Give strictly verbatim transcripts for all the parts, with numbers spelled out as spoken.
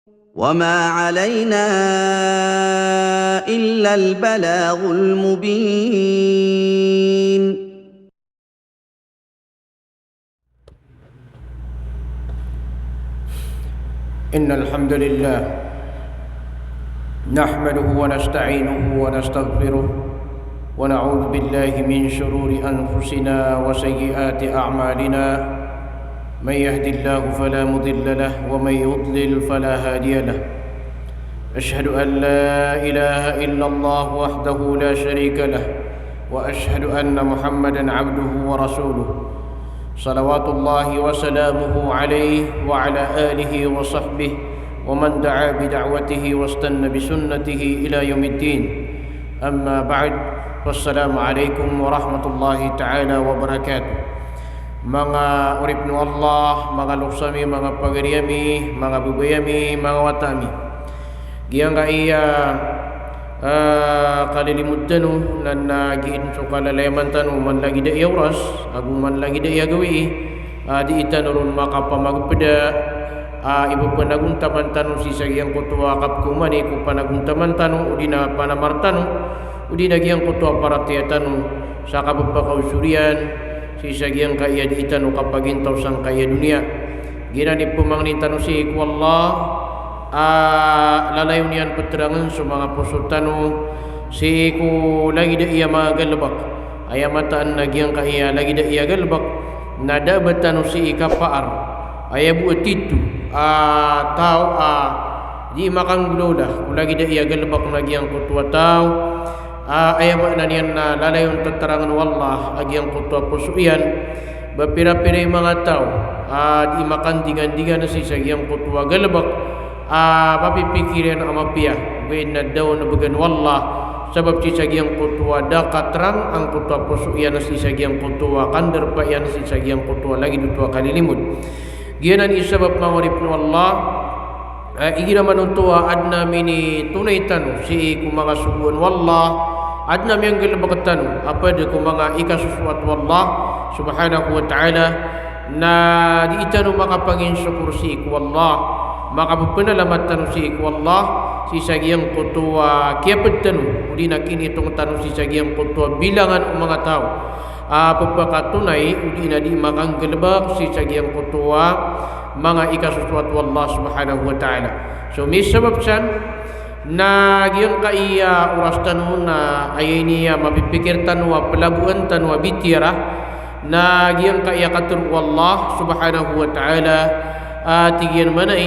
وما علينا إلا البلاغ المبين. إن الحمد لله نحمده ونستعينه ونستغفره ونعوذ بالله من شرور أنفسنا وسيئات أعمالنا. من يهد الله فلا مضل له ومن يضلل فلا هادي له. أشهد أن لا إله إلا الله وحده لا شريك له، وأشهد أن محمدا عبده ورسوله، صلوات الله وسلامه عليه وعلى آله وصحبه ومن دعا بدعوته واستن بسنته إلى يوم الدين. أما بعد، فالسلام عليكم ورحمة الله تعالى وبركاته. Manga oripn o Allah, manga loks ami, manga pagari ami, manga babay ami, manga wata ami. Giyangkaya, ah, kalilimod tano, na, na giya so kalalayaman tano, man lagid a iya oras, ago man lagid a iya gawii, ah, dii tano ron makapamagpda, ah, i pphanagontaman tano sii sa giyangkoto a kapkhaoma ko panagontaman tano, odi na panamar tano, odi na giyangkoto a paratiyaya tano, sa kappakaosoriyan, sii sa giyangkaya dii tano kapagintaw sangkaya doniya. Giyanan i pmangnin tano sii ko Allah, a lalayon iyan ptrangn so manga poso tano, sii ko lagid a iya manga galbk. Aya mataan na giyangkaya lagid a iya galbk, na da a ba tano sii kapaar. Aya bo a tito, a taw, a dii makanggolawla, ko lagid a iya galbk na giyangkoto a taw, a, aya maana niyan na lalayon tatarangn o Allah a giyangkoto a poso iyan, ba pira-pira i manga taw a dii makandingan-dingan sii sa giyangkoto a galbk, a, mapipikir iyan a mapiya, ba ino da on bgan o Allah, sabap sii sa giyangkoto a da katrang angkoto a poso iyan sii sa giyangkoto a kandarpa iyan sii sa giyangkoto a lagid oto a kalilimod. Giyanan i sabap manga oripn o Allah, eh, igira man oto a adn a minitonay tano sii ko manga sogoan o Allah, adn a miyanggalbk tano a pd ko manga ikasosoat o Allah subhanahu wa ta'ala, na dii tano makapanginsokor sii ko Allah, makapphanalamatan tano sii ko Allah, sii sa giyangkoto a kiyapd tano, odi na kinitong tano sii sa giyangkoto a bilangan o manga taw a pphakatonay, odi na dii makanggalbk sii sa giyangkoto a manga ikasosoat o Allah subhanahu wa ta'ala. So misabap san, na giyangkaya oras tano na aya ini a mapipikir tano a plaboan tano a bitiyara, na giyangkaya katharo o Allah subhanahu wa ta'ala, a tig iyan manay,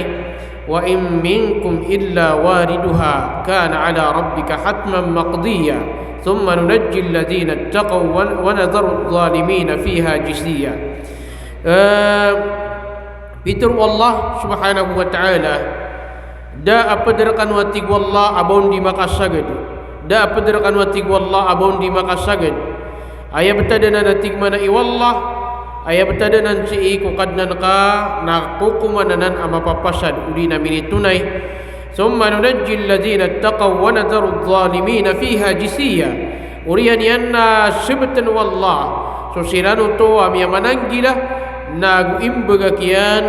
وإن منكم إلا واردها كان على ربك حتما مقضيا ثم ننجي الذين اتقوا ون-، ونذر الظالمين فيها جثيا. Eh, pitharo o Allah subhanahu wa ta'ala, da a pd rkano a tig o Allah a ba on di makasagad. Da a pd rkano a tig o Allah a ba on di makasagad. Aya btad anan a tig manay o Allah, aya btad anan sii ko Kadnan ka na kokoman anan a mapapasad odi na minitonay. ثم ننجي الذين اتقوا ونذر الظالمين فيها جثيا. Oriyan iyan na sbtn o Allah so siran oto a miyamananggila, na go imbagak iyan,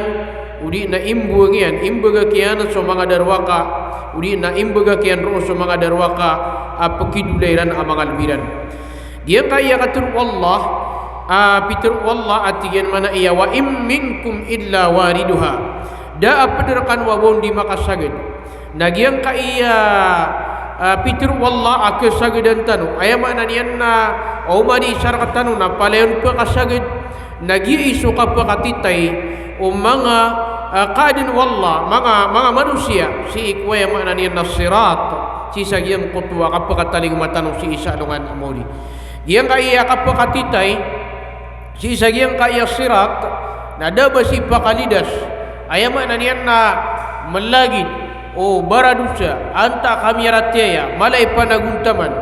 odi na imbowang iyan, imbagak iyan so manga darowaka, odi na imbagak iyan roo so manga darowaka a pkidolay ran a manga lbi ran. Giyangkaya katharo o Allah, a pitharo o Allah a tig iyan manay a, وإن منكم إلا واردها. Da a pd rkano a ba on di makasagad. Na giyangkaya, a, pitharo o Allah a kasagadan tano, aya maana niyan na oman i isa rktano na palaya on pkasagad, na giya i so kapakatitay o manga, a, kaadn o Allah, manga, manga manosiya, sii ko aya maana niyan na sirat, sii sa giyangkoto a kapakatalingoma tano sii sa alongan a maori. Giyangkaya kapakatitay sii sa giyangkaya sirat, na da a ba sii pakalidas, aya maana niyan na mlagid o baradosa, antaa ka miyaratiyaya, mala i panagontaman,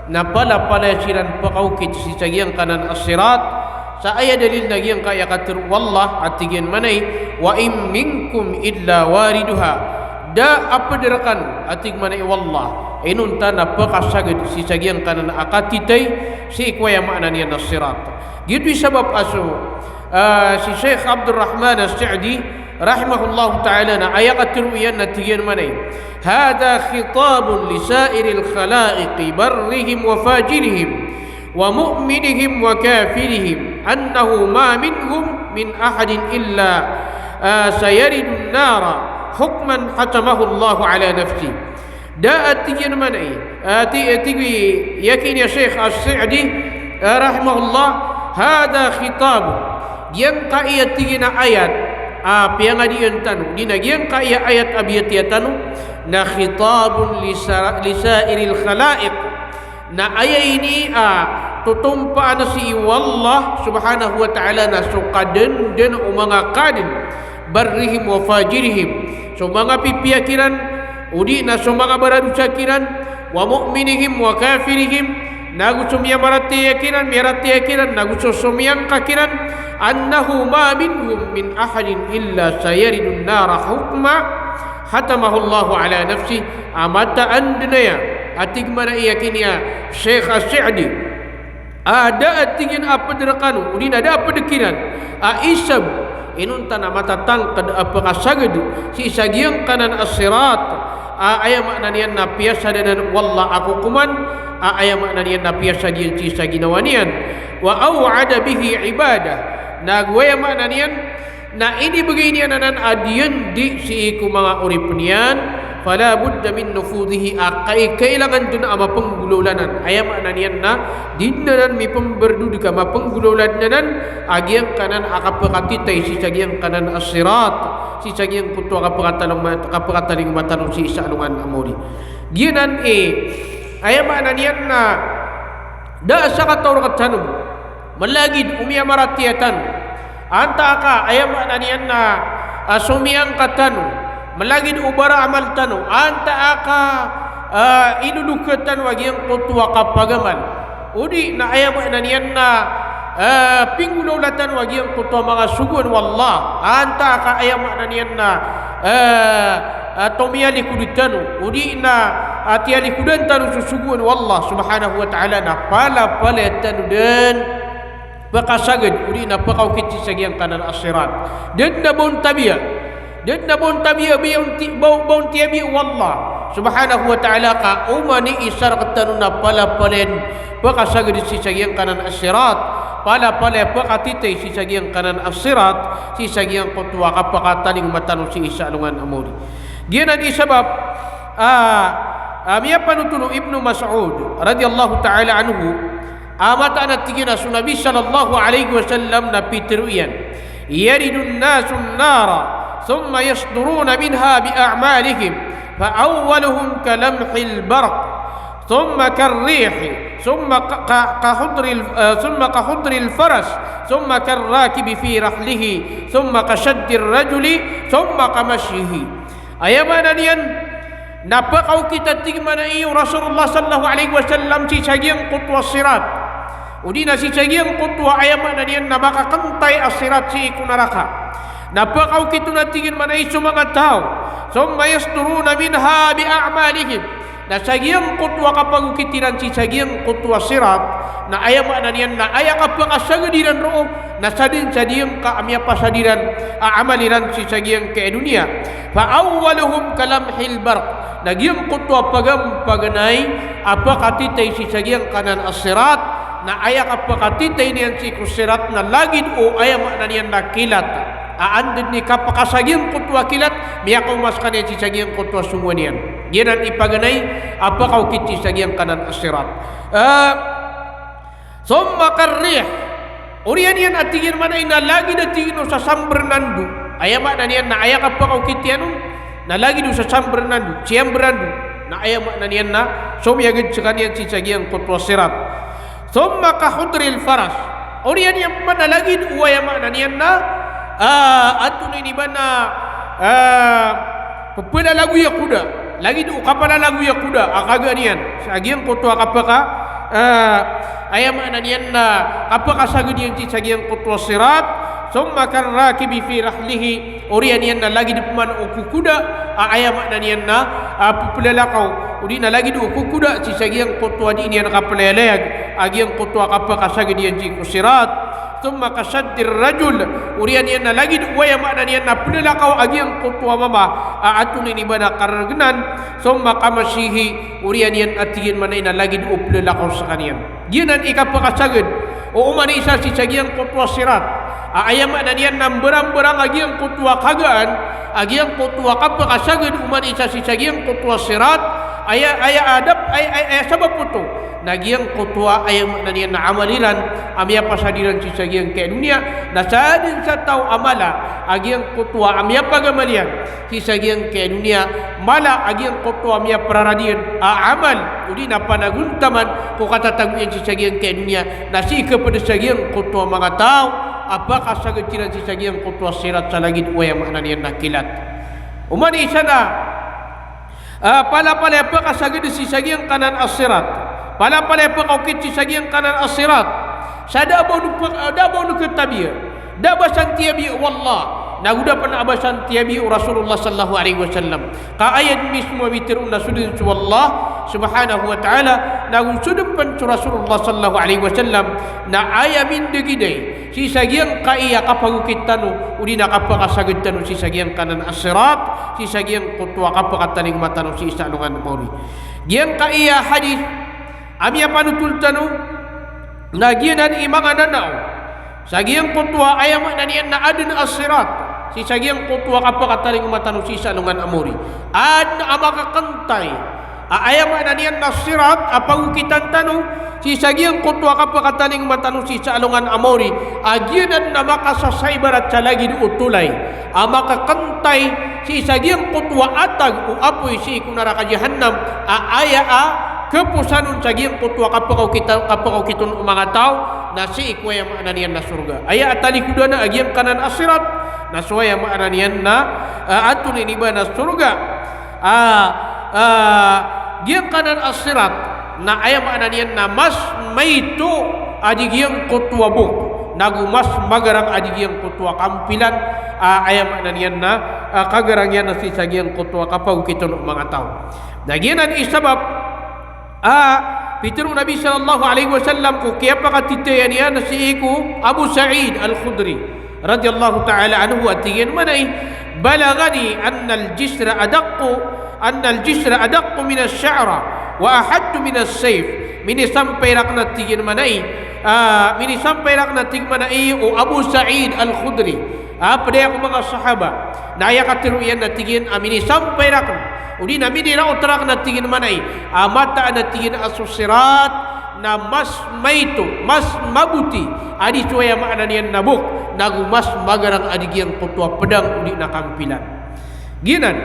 na palapalaya siran pakaokit sii sa giyangkanan a sirat, sa aya dalil na giyangkaya katharo o Allah a tig iyan manay, وإن منكم إلا واردها. Da a pd rkano a tig manay o Allah, inonta na pkasagad sii sa giyangkanan a katitay sii ko aya maana niyan na sirat. Giyoto i sabap a so, a, si Sheikh Abdurrahman As-Sa'di rahimahullahu ta'ala, na aya katharo iyan na tig iyan manay, "Hadha khitabun li sa'iril khalaiqi barrihim wa fajirihim wa mu'minihim wa kafirihim, annahu ma minhum min ahadin illa, ah, sayaridun nara hukman hatamahu Allahu ala nafsih." Da a tig iyan manay, a ti-, a tig iyan, a tig iyan a Sheikh As-Sa'di, a, rahimahullah, "Hadha khitab." Giyangkai a tig iyan a ayat a piyangadian tano, di na giyangkai a ayat a biyatiya tano, na khitabun li sa-, li sa'iril khalaiq. Na aya ini a totompaan sii o Allah subhanahu wa ta'ala na so kadenden o manga kaden, barrihim wa fajirihim, so manga pipiya kiran, odi na so manga baradosa kiran, wa mu'minihim wa kafirihim, nago so miyamaratiyaya kiran, miyaratiyaya kiran, nago so somiyangka kiran, annahu ma minhum min ahadin illa sayaridun nara hukma hatamahu Allahu ala nafsih. A mataan den aya, a tig manay a tig iyan a Sheikh As-Sa'di, a da a tig iyan a ped rekano, odi na da a ped kiran a isab, inonta na matatangked a pekasaged sii sa giyangkanan a sirat, a aya maana niyan na piyasad anan o Allah a kokoman, a aya maana niyan na piyasad iyan sii sa ginawa niyan. Wa aw'ada bihi ibadah, nago aya maana niyan na inibegay niyan anan a diyandi sii ko manga oripen iyan, fala budda min nufudhihi, a kai-, kailangan den a mapenggolawla anan. Aya maana niyan na di den anan mipemberdod ka mapenggolawla den anan a giyangkanan a kapekatitay sii sa giyangkanan a sirat, sii sa giyangkoto a kapekatalingoma-, kapekatalingoma tano sii sa alongan a mawri. Giyanan i, aya maana niyan na da a sakataw rektano, malagid o miyamaratiyaya tano, antaa ka, aya maana niyan na, a, somiyangka tano, malagid o baraamal tano, antaa ka, a, iloloket tano a giyangkoto a kapagamal, odi na aya maana niyan na, a, pinggolawla tano a giyangkoto a manga sogoan o Allah, antaa ka, aya maana niyan na, a, a, tomiyalikod tano, odi na, a, tiyalikodan tano so sogoan o Allah subhanahu wa ta'ala, na palapalaya tano den pekasaged, odi na pekaokit sii sa giyangkanan a sirat. Da den a ba on tabiya, da den a ba on tabiya, ba on ti-, ba, ba on tiyabiya o Allah subhanahu wa ta'ala ka oman i isa rektano na palapalaya den pekasaged sii sa giyangkanan a sirat, palapalaya pekatitay sii sa giyangkanan a sirat, sii sa giyangkoto a kapekatalingoma tano sii sa alongan a mawri. Giyanan i sabap a, a, miyapanothol o Ibnu Mas'ud radiyallahu ta'ala anhu, a mataan a tig iyan a so Nabi sallallahu alaihi wasallam na pitharo iyan, "Yaridun nasun nara, thumma yasduruna minha bi a'malihim, fa awwaluhum ka lamhil barq, thumma karrihi, thumma ka, ka, ka hudril, eh, thumma ka hudril faras, thumma karrakibi fi rahlihi, thumma ka shaddir rajuli, thumma ka mashyihi." Aya maana niyan na pekaokit a tig manay o Rasulullah sallallahu alaihi wasallam sii sa giyangkoto a sirat, odi na sii sa giyangkoto a aya maana niyan na makakentay a sirat sii ko naraka. Na pekaokit on a tig iyan manay so manga taw, thumma yasduruna minha bi a'malihim. Na sa giyangkoto a kapagokit iran sii sa giyangkoto a sirat, na aya maana niyan na aya kapekasaged iran roo na sadn sa giyangka a miyapasad iran a amal iran sii sa giyangkai a doniya. Fa awwaluhum ka lamhil barq. Na giyangkoto a pagampaganay a pekatitay sii sa giyangkanan a sirat, na aya kapekatitay niyan sii ko sirat na lagid o aya maana niyan na kilat a anda dn i kapekasa giyangkoto a kilat, miyakaoma sekaniyan sii sa giyangkoto a songowan iyan. Giyanan i paganay a pekaokit sii sa giyangkanan a sirat. Ah, thumma karrih. Oriyan iyan a tig iyan manay na lagid a tig iyan o sasamber nando. Aya maana niyan na aya kapekaokit iyan on na lagid o sasamber nando, siyamber nando. Na aya maana niyan na somiyagad sekaniyan sii sa giyangkoto a sirat. Thumma ka hudril faras. Oriyan iyan pman na lagid o aya maana niyan na, ah, antonaa ini ba na, ah, pepelalagoy a koda. Lagid o kapalalagoy a koda a kagaan iyan sa giyangkoto a kapeka, ah, aya maana niyan na kapekasagad iyan sii sa giyangkoto a sirat. Thumma karrakibi fi rahlihi. Oriyan iyan na lagid pman o kokoda a aya maana niyan na, ah, pepelalakaw, odi na lagid o kokoda sii sa giyangkoto a dii niyan kapelayalayag a giyangkoto a kapekasagad iyan sii ko sirat. Thumma kashaddir rajul, oriyan iyan na lagid o aya maana niyan na plalakaw a giyangkoto a mama a antonaa ini ba na kargnan, thumma kamashihi, oriyan iyan a tig iyan maana ina lagid o plalakaw skaniyan. Giyanan i kapakasagad o oman i isa sii sa giyangkoto a sirat a aya maana niyan na mbarangbarang a giyangkoto a kagaan a giyangkoto a kapakasagad o oman i isa sii sa giyangkoto a sirat, aya, aya adap, aya, aya, aya sabap oto na giyangkoto a aya maana niyan na amal iran a miyapasad iran sii sa giyangkai a doniya, na sadn sa taw a mala a giyangkoto a miyapagamal iyan sii sa giyangkai a doniya, mala a giyangkoto a miyaprarad iyan a amal, odi na panagontaman ko katatago iyan sii sa giyangkai a doniya, na sii kapd sa giyangkoto a manga taw a pakasagad siran sii sa giyangkoto a sirat sa lagid o aya maana niyan na kilat. Oman i isa na Ah, palapalaya pakasagad sii sa giyangkanan a sirat. Palapalaya pakaokit sii sa giyangkanan a sirat. Sa da a ba on pe-, da a ba on katabiya. Da a ba san tiyabiya o Allah. Nago da pen a ba san tiyabiya o Rasulullah sallallahu alaihi wasallam. Ka aya den mismo a pitharo na so den so Allah subhanahu wa ta'ala, nago so den pen so Rasulullah sallallahu alaihi wasallam, na aya mindegiday sii sa giyangkai a kapagokit tano, odi na kapakasagad tano sii sa giyangkanan a sirat, sii sa giyangkoto a kapakatalingoma tano sii sa alongan a maori. Giyangkai a hadith a miyapanotol tano, na giyanan i manga nanao sa giyangkoto a aya maana niyan na aden a sirat, sii sa giyangkoto a kapakatalingoma tano sii sa alongan a maori. Aden a makakantay a aya maana niyan na sirat a pagokitan tano sii sa giyangkoto a kapakatalingoma tano sii sa alongan a maori, a giyanan na makasasaibarat sa lagid o tolay a makakantay sii sa giyangkoto a atag o apoy sii ko naraka jahannam, a aya a kaposan on sa giyangkoto a kapakaokita-, kapakaokit on o manga taw na sii ko aya maana niyan na sorga. Aya a talikodan a giyangkanan a sirat na so aya maana niyan na, ah, antonaa ini ba na sorga. Ah, ah, giyangkanan a sirat na aya maana niyan na mas maito a di giyangkoto a bok, nago mas magarang a di giyangkoto a kampilan, ah, aya maana niyan na, ah, kagarang iyan na sii sa giyangkoto a kapagokit on o manga taw. Na giyanan i sabap a pitharo o Nabi sallallahu alaihi wasallam ko kiyapakatitayan iyan sii ko Abu Sa'id Al-Khudri radhiyallahu ta'ala anhu a tig iyan maana i, "Balaghani annal jisra adaqqu, annal jisra adaqqu minash sha'ra wa ahaddu minash sayf." Minisampay raken a tig iyan maana i, ah, minisampay raken a tig maana i o Abu Sa'id Al-Khudri, ah, pd aya ko manga sahaba. Na aya katharo iyan a tig iyan a minisampay raken, odi na miniraot raken a tig iyan maana i, a mataan a tig iyan a so sirat na mas maito, mas maboti a di so aya maana niyan na bok, nago mas magarang a di giyangkoto a pedang odi na kampilan. Giyanan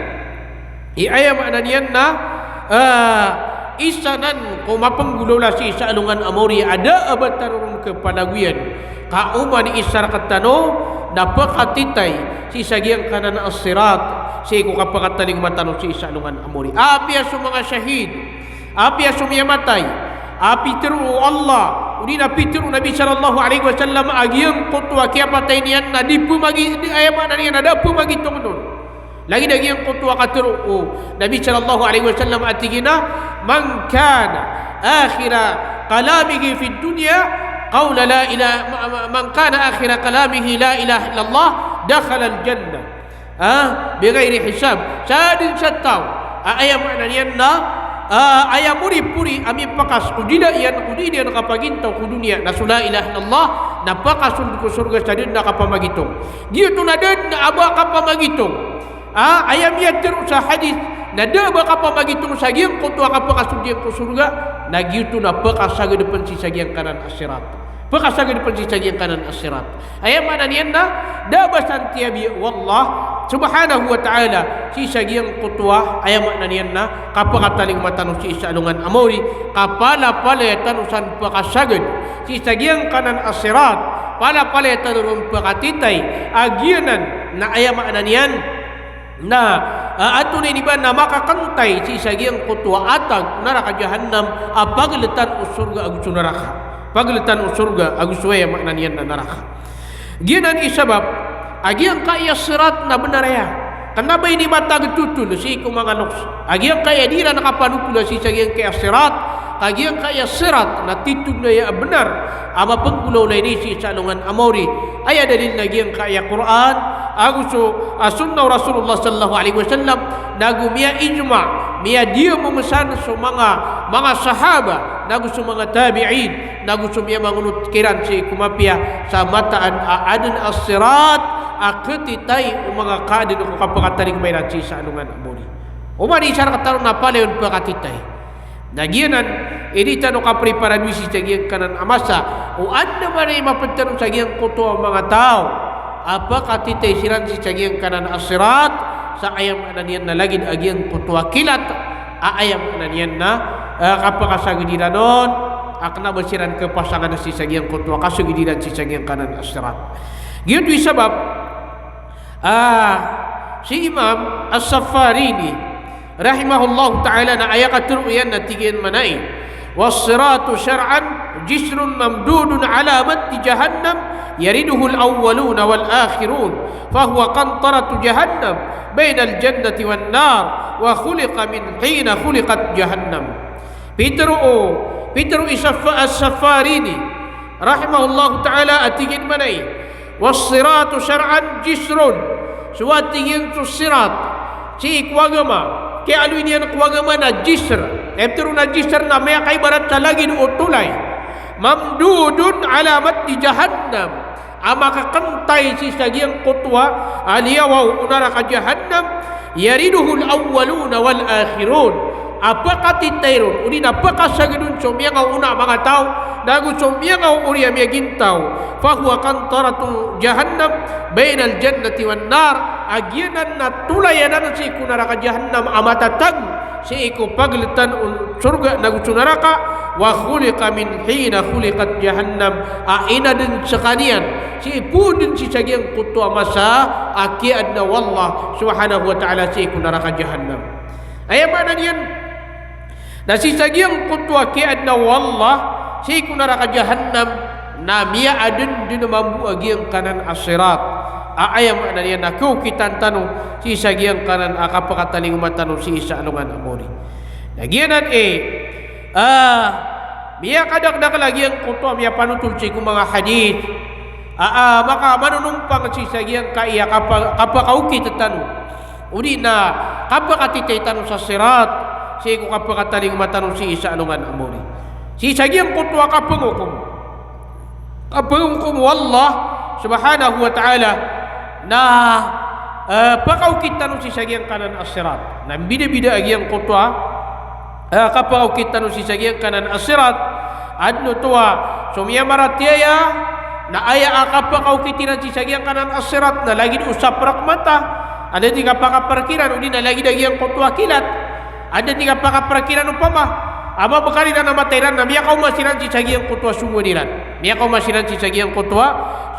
i aya maana niyan na, ah, isa nan ko mapenggolawla sii sa alongan a maori a da a ba tano ron kepalagoyan. Ka oman i isa rektano na pekatitay sii sa giyangkanan a sirat, sii ko kapekatalingoma tano sii sa alongan a maori. Apiya so manga shahid, apiya so miyamatay a pitharo o Allah, odi na pitharo o Nabi sallallahu alaihi wasallam a giyangkoto a kiyapatay niyan na di pemagi-, di, aya maana niyan na da pemagitongen on. Lagid a giyangkoto a katharo o Nabi sallallahu alaihi wasallam a tig iyan a, "Man kana akhira kalamihi fid dunya qawla la ila-, ma-, ma-, man kana akhira kalamihi la ilaha illallah, dakhalal jannah." Ah, bighairi hisab. Sadn sa taw a aya maana niyan na, ah, aya moripori a mipakas o dila iyan, o di niyan kapagintaw ko doniya na so la ilaha illallah, na pakasold ko sorga sa da dn a kapamagitong. Giyoto na da dn a ba kapamagitong. Ah, aya miyatharo sa hadith na da a ba kapamagitong sa giyangkoto a kapakasold iyan ko sorga, na giyoto na pekasagad pen sii sa giyangkanan a sirat. Pekasagad pen sii sa giyangkanan a sirat. Aya maana niyan na da a ba san tiyabiya o Allah subhanahu wa ta'ala sii sa giyangkoto a, aya maana niyan na kapekatalingoma tano sii sa alongan a maori, ka palapalaya tano san pekasagad sii sa giyangkanan a sirat, palapalaya tano ron pekatitay a giyanan na aya maana niyan na, ah, antonaa ini ba na makakantay sii sa giyangkoto a atag o naraka jahannam a pageletan o sorga ago so naraka. Pageletan o sorga ago so aya maana niyan na naraka. Giyanan i sabap a giyangkai a sirat na benar aya. Kena ba ini matag totol sii ko manga loks a giyangkai a di iran kapanotola sii sa giyangkai a sirat, a giyangkaya sirat na titho na aya a bnar a mapnggolawla ini sii sa alongan a maori. Aya dalil na giyangkaya Qur'an ago so, ah, sunnah o Rasulullah sallallahu alaihi wasallam, nago miya-ijma', miyadiyamong san so manga, manga sahaba, nago so manga tabi'in, nago so miyamangonot kiran sii ko mapiya sa mataan a adn a sirat a katitay o manga kaadn ko kapakatalingoma iran sii sa alongan a maori. Oman i isa rktano na palaya on pakatitay. Na giyanan i di tano kapreparado sii sa giyangkanan a masa, o anda man i mapd tano sa giyangkoto a manga taw a pakatitay siran sii sa giyangkanan a sirat, sa aya maana niyan na lagid a giyangkoto a kilat, a aya maana niyan na, eh, kapakasagd iran on, a kna ba siran kapasangan sii sa giyangkoto a kasagd iran sii sa giyangkanan a sirat. Giyoto i sabap, ah, si Imam As-Saffarini rahimahullahu ta'ala na aya katharo iyan na tig iyan mana i, "Was-siratu shar'an jisrun mamdudun ala matni jahannam yariduhu al-awwaluna wal-akhirun, fahuwa qantaratu jahannam bainal jannati wan-nar, wa khuliqa min hina khuliqat jahannam." Pitharo o, pitharo i Saffa-, As-Saffarini rahimahullahu ta'ala a tig iyan mana i, "Was-siratu shar'an jisrun." So a tig iyan so sirat sii ko agama, kiyaaloy niyan ko agama na jisr. Aya pitharo na jisr na miyakaibarat sa lagid o tolay. "Mamdudun ala matni jahannam." A makakantay sii sa giyangkoto a liyawaw o naraka jahannam, "yariduhu al-awwaluna wal-akhirun." A pakatitay ron, odi na pakasagd on so miyangaoona a manga taw, nago so miyangaoriyan a miyagintaw. "Fahuwa qantaratu jahannam bainal jannati wan-nar." A giyanan na tolay anan sii ko naraka jahannam a matatago sii ko pagltan o sorga nago so naraka, "wa khuliqa min hina khuliqat jahannam." A inadn skaniyan sii phoon dn sii sa giyangkoto a masa a kiyaadna o Allah subhanahu wa ta'ala sii ko naraka jahannam. Aya maana niyan na sii sa giyangkoto a kiyaadna o Allah sii ko naraka jahannam na miyaadn dn mambo a giyangkanan a sirat. A aya maana niyan na kaokitan tano sii sa giyangkanan a kapakatalingoma tano sii sa alongan a maori. Na giyanan i, ah, miyakadakdakl a giyangkoto a miyapanotol sii ko manga hadith a, ah, makamanonompang sii sa giyangkaya kapa-, kapakaokit tano. Odi na kapakatitay tano sa sirat sii ko kapakatalingoma tano sii sa alongan a maori. Sii sa giyangkoto a kapngokom, kapngokom o Allah subhanahu wa ta'ala na, eh, pakaokit tano sii sa giyangkanan a sirat. Na mbidabida a giyangkoto a, eh, kapakaokit tano sii sa giyangkanan a sirat. Adn oto a so miyamaratiyaya na aya a kapakaokit iran sii sa giyangkanan a sirat na lagid o saprak mata. Anda di kapakapark iran, odi na lagid a giyangkoto a kilat. Anda di kapakapark iran opama a mabkar iran a mata iran na miyakaoma siran sii sa giyangkoto a songowan iran. Miyakaoma siran sii sa giyangkoto a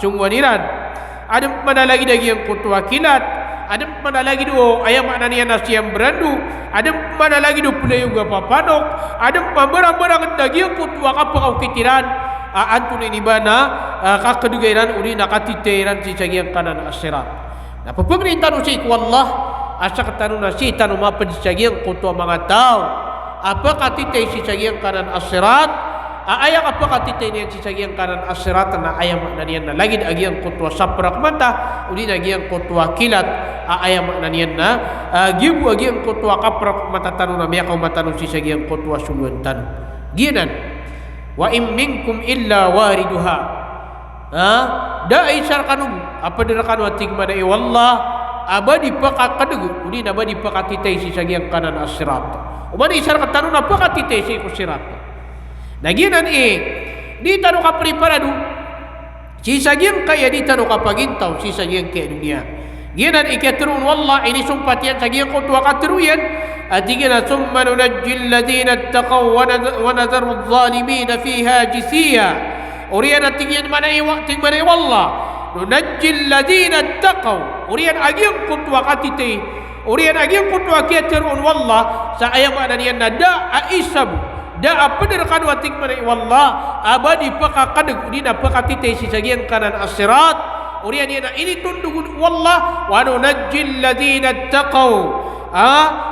songowan iran. Adn pman a lagid a giyangkoto a kilat, adn pman a lagid o, aya maana niyan na siyambrando, adn pman a lagid o playog a papanok, adn pman barangbarang a giyangkoto a kapakaokit iran, a antonaa ini ba na, a, kakdga iran odi na katitaya iran sii sa giyangkanan a sirat. Na pphangnin tano sii ko Allah a sktano na sii tano mapd sa giyangkoto a manga taw a pakatitay sii sa giyangkanan a sirat. A aya kapakatitay niyan sii sa giyangkanan a sirat na aya maana niyan na lagid a giyangkoto a saprak mata, odi na giyangkoto a kilat. A aya maana niyan na, a, giya bo a giyangkoto a kaprak mata tano na miyakaoma tano sii sa giyangkoto a songowan tano. Giyanan, "Wa in minkum illa wariduha." Ha? Da a isa rkano bo a pd rkano a tig mana i o Allah a ba di pakakdg, odi na ba di pakatitay sii sa giyangkanan a sirat. Oman i isa rktano na pakatitay sii ko sirat. Na giyanan i di tano kapreparado sii sa giyangkaya di tano kapagintaw sii sa giyangkaya doniya. Giyanan i katharo o Allah, inisompat iyan sa giyangkoto a katharo iyan a tig iyan a, "Thumma nunajjil ladhina ittaqaw wa nadh-, wa nadharudh dhalimina fiha jithiya." Oriyan a tig iyan mana i wa-, tig mana i o Allah, "Nunajjil ladhina ittaqaw." Oriyan a giyangkoto a katitay, oriyan a giyangkoto a kiyatharo o Allah, sa aya maana niyan na da a isa bo, da a pd rkano a tig mana i o Allah a ba di pakakdg, odi na pakatitay sii sa giyangkanan a sirat. Oriyan iyan a initondog o Allah, "Wa nunajjil ladhina ittaqaw." A,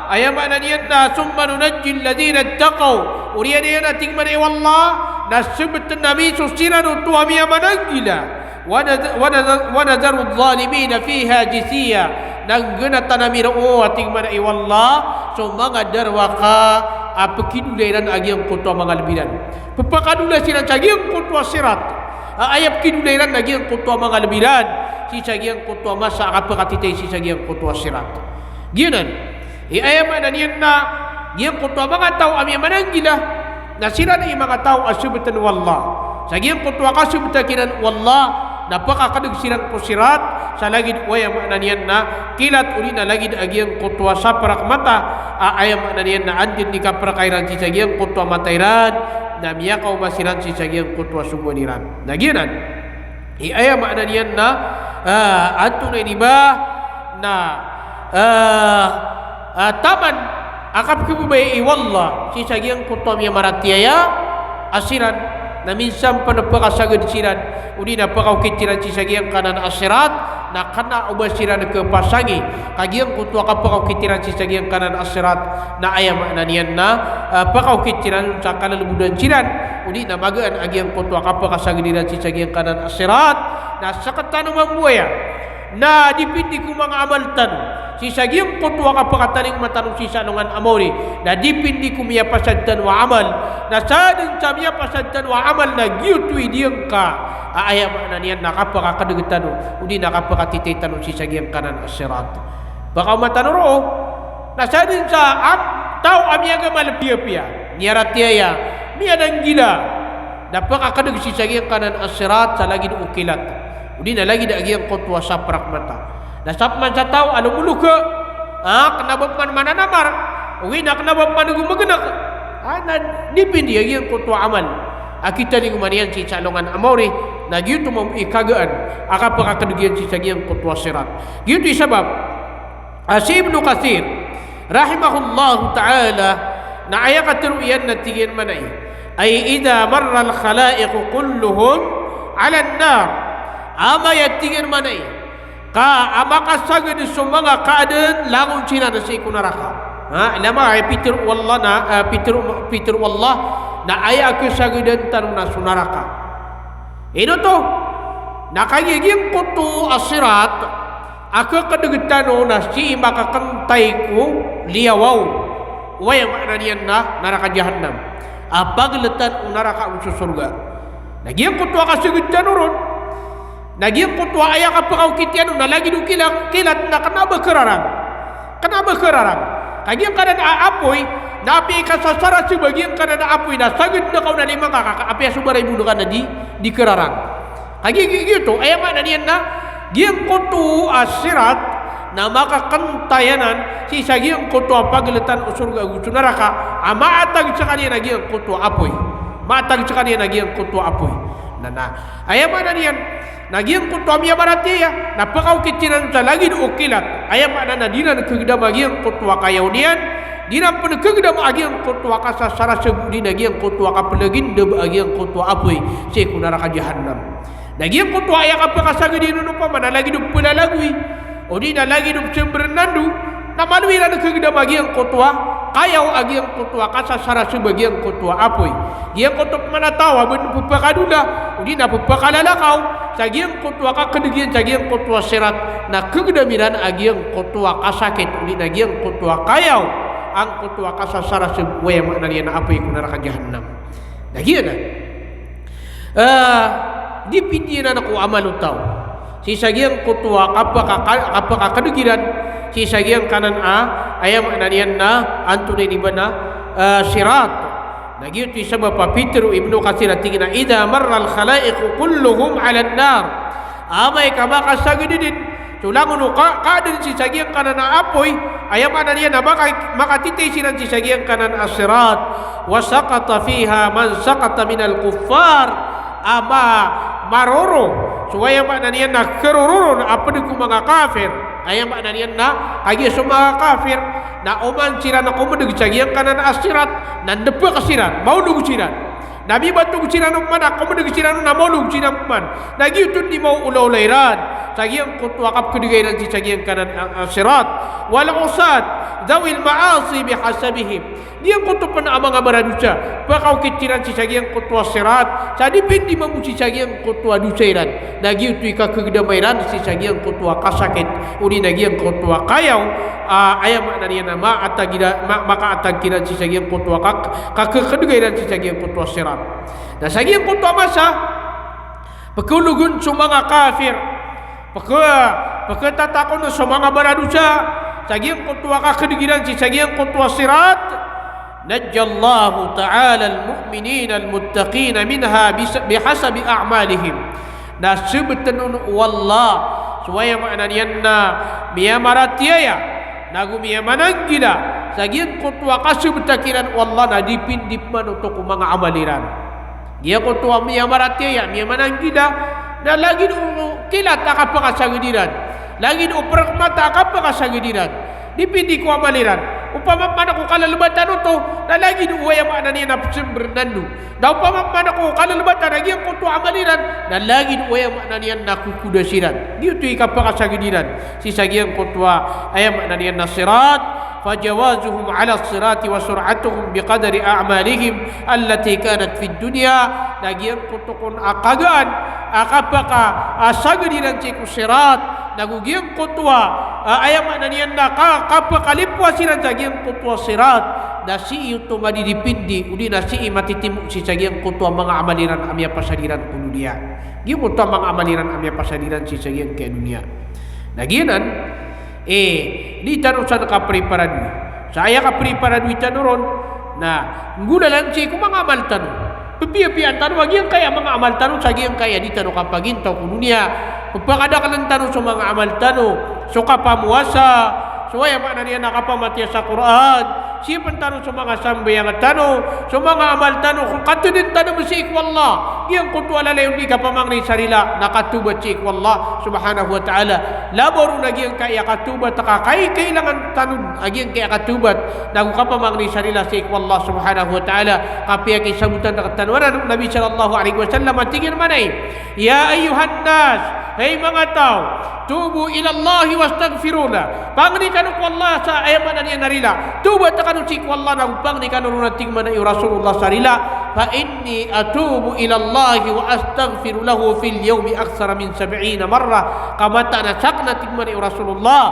aya maana niyan na, "Thumma nunajjil ladhina ittaqaw." Oriyan iyan a tig man i Allah, na sebeten ami so siran oto a miyamananggila. Wa nadh-, wa nadh-, wa nadharu adh-dhalimina fiha jithiya. Na nggenatan ami roo a tig man i Allah, so manga darowaka a pekidolay ran a giyangkoto a manga lebi ran. Pepakadola siran sa giyangkoto a sirat. A aya pekidolay ran a giyangkoto a manga lebi ran. Sii sa giyangkoto a masa a kapekatitay sii sa giyangkoto a sirat. Giyanan. I aya maana niyan na giyangkoto a manga taw a miyamananggila, na siran i manga taw a sebeten o Allah. Sa giyangkoto a kasebeta kiran o Allah, na pekakedeg siran ko sirat, sa lagid o aya maana niyan na kilat, odi na lagid a giyangkoto a saperak mata, a aya maana niyan na anday di kapereka iran sii sa giyangkoto a mata iran, na miyakaoma siran sii sa giyangkoto a sogoan iran. Na giyanan. I aya maana niyan na, ah, antonaa ini ba na, ah, ah, taman a kapekebebaya i Allah sii sa giyangkoto a miyamaratiyaya a siran, na minsan pen pekasaged siran, odi na pekaokit siran sii sa giyangkanan a sirat, na kena o ba siran kepasangi ka giyangkoto a kapekaokit iran sii sa giyangkanan a sirat, na aya maana niyan na, ah, pekaokit siran sa kalelebodan siran, odi na magaan a giyangkoto a kapekasaged iran sii sa giyangkanan a sirat, na sekatano mambo aya. Na dipindi ko manga amal tano sii sa giyangkoto a kapekatalingoma tano sii sa alongan a maori. Na dipindi ko miyapasad tano a amal. Na sadn sa miyapasad tano a amal na giyoto i diyangka a aya maana niyan na kapekakedeg tano, odi na kapekatitay tano sii sa giyangkanan a sirat. Pakaoma tano roo, na sadn sa am-, taw a miyagama a piyapiya, miyaratiyaya, miyananggila, na pekakedeg sii sa giyangkanan a sirat sa lagid o kilat, odi na lagid a giyangkoto a saperak mata. Na sa peman sa taw a lomoloka, ah, kena ba peman mananamar, odi na kena ba peman gomegenek. Ah, na dipindi a giyangkoto a amal a kitalingoma niyan sii sa alongan a maori, na giyoto mambo i kagaan a kapekakedeg iyan sii sa giyangkoto a sirat. Giyoto i sabap a si Ibnu Kathir, rahimahullahu ta'ala, na aya katero iyan na tig iyan man a, ay idha marra al-khalaiqu kulluhum ala an-nar. Amay a tig iyan man a, ka a makasaged so manga kaaden langon siran sii ko naraka. Ha, ilay man a pitero o Allah na, eh, pitero, pitero o Allah na aya kesagedan tano na so naraka. Ino oto? Na kagiya giyangkoto a sirat a kekedeg tano na sii makakentay ko liyawaw o aya maana niyan na naraka jahannam. A pageletan o naraka ago so sorga. Na giyangkoto a kaseged tano ron. Na giyangkoto a aya kapekaokit iyan on na lagid o kila-, kilat na kena ba kerarang. Kena ba kerarang. Ka giyangkanan a apoy, na apiya i kasasaraseb a giyangkanan a apoy na saged na kaon a lima ngka ka, ka apiya so baraibo ngka na di, di kerarang. Ka gi-, gi-, giyoto, aya maana niyan na, giyangkoto a sirat, na makakentay anan, sii sa giyangkoto a pageletan o sorga ago so naraka, a maatag sekaniyan a giyangkoto a apoy. Maatag sekaniyan a giyangkoto a apoy. Na, na, aya maana niyan, na giyangkoto a miyamaratiyaya, na pekaokit siran sa lagid o kilat. Aya maana na di ran kegedam a giyangkoto a kayaw niyan, di ran pen kegedam a giyangkoto a kasasaraseb, odi na giyangkoto a kapelagindeb a giyangkoto a apoy, sii ko naraka jahannam. Na giyangkoto a aya kapekasaged iyan on opama na lagid o pelalagoy, odi na lagid o semberenando, na maloy iran kegedam a giyangkoto a kayaw a giyangkoto a kasasaraseb a giyangkoto a apoy. Giyangkoto pman a taw a ba den pepakadola, odi na pepakalalakaw, sa giyangkoto a kakedeg iyan sa giyangkoto a sirat, na kegedam iran a giyangkoto a kasakit, odi na giyangkoto a kayaw angkoto a kasasaraseb o aya maana niyan a apoy ko naraka jahannam. Na giyanan. Ah, dipindi anan ko amal o taw. Sii sa giyangkoto a kapaka-, kapakakedeg iran, sii sa giyangkanan a, aya maana niyan na, antonaa ini ba na, ah, sirat. Na giyoto i sabap a pitero o Ibnu Kathir a tig iyan a, idha marra al-khalaiqu kulluhum ala an-nar. Amay ka makasaged den so langon o ka-, kaaden sii sa giyangkanan a apoy, aya maana niyan na maka-, makatitay siran sii sa giyangkanan a sirat. Wa saqata fiha man saqata minal kuffar. A ma-, maroro so aya maana niyan na kerororon a ped ko manga kafir. Aya maana niyan na kagiya so manga kafir na oman siran komedeg sa giyangkanan a sirat, na ndepek siran, maolog siran. Na mibatog siran opama na komedeg siran on na maolog siran pman. Na giyoto i maoolaola iran. sa giyangkoto a kapkdga iran sii sa giyangkanan a, a, sirat. Wal usat, dhawil ma'asi bihasabihim. Giyangkoto pn a manga maradosa, pkaokit iran sii sa giyangkoto a sirat, sa dipindi mambo sii sa giyangkoto a dosa iran. Na giyoto i kakgdama iran sii sa giyangkoto a kasakit, odi na giyangkoto a kayaw, a, aya maana niyan na maatag ira-, ma-, makaatag kiran sii sa giyangkoto a kak-, kakgdga iran sii sa giyangkoto a sirat. Na sa giyangkoto a masa, pkologon so manga kafir, pk-, pktatakon so manga maradosa sa giyangkoto a kakdg iran sii sa giyangkoto a sirat. Najjallahu ta'ala al-mu'minina al-muttaqina minha bis-, bihasabi a'malihim. Na sbtn on o Allah so aya maana niyan na miyamaratiyaya nago miyamananggila sa giyangkoto a kasbta kiran o Allah na dipindi pman oto ko manga amal iran. Giyangkoto a miyamaratiyaya, miyamananggila, na lagid o kilat a kapakasagd iran, lagid o prkmata a kapakasagd iran. Dipindi ko amal iran. Opama pman ko kalbatan oto, na lagid o aya maana niyan na psmbrn ando. Na opama pman ko kalbatan a giyangkoto a amal iran, na lagid o aya maana niyan na kokoda siran. Giyoto i kapakasagd iran sii sa giyangkoto a aya maana niyan na sirat. Fajawazuhum ala sirati wa sur'atuhum biqadri a'malihim allati kanat fid dunya. Na giyangkoto kon a kagaan a kapaka, a, sagd iran sii ko sirat, nago giyangkoto a, a, aya maana niyan na ka-, kapakalipowa siran sa giyangkoto a sirat, na sii oto madidipindi, odi na sii matitimo sii sa giyangkoto a manga amal iran a miyapasad iran ko doniya. Giyangkoto a manga amal iran a miyapasad iran sii sa giyangkai a doniya. Na giyanan, Eh, di tano san kapriparadowi. Sa aya kapriparadowi tano ron, na nggolalan sii ko manga amal tano. Pphiyapiyaan tano a giyangkaya manga amal tano sa giyangkaya di tano kapagintaw ko doniya. Pphakadaklan tano so manga amal tano, so kapamowasa, so aya maana niyan na kapamatiya sa Qur'an, sii pn tano so manga sambayang tano, so manga amal tano, ko katdn tano sii ko Allah. Giyangkoto a lalayon di kapamangni sa rila, na katobat sii ko Allah subhanahu wa ta'ala. Labaw ron a giyangkaya katobat ka kai-, kailangan tano a giyangkaya katobat, nago kapamangni sa rila sii ko Allah subhanahu wa ta'ala. Kapiya kisabotan rktano anan o Nabi sallallahu alaihi wasallam a tig iyan mambo a, "Ya ayyuhan nas, hay manga taw, tubu ilallahi wastaghfiruh." Pangni kano ko Allah sa aya maana niyan na rila. Tobat kano sii ko Allah, nago pangni kano ron a tig mambo o Rasulullah sa rila. "Fa inni atubu ilallahi wa astaghfiru lahu fil yawmi akthara min sab'ina marrah." Ka mataan a sakn a tig mambo o Rasulullah,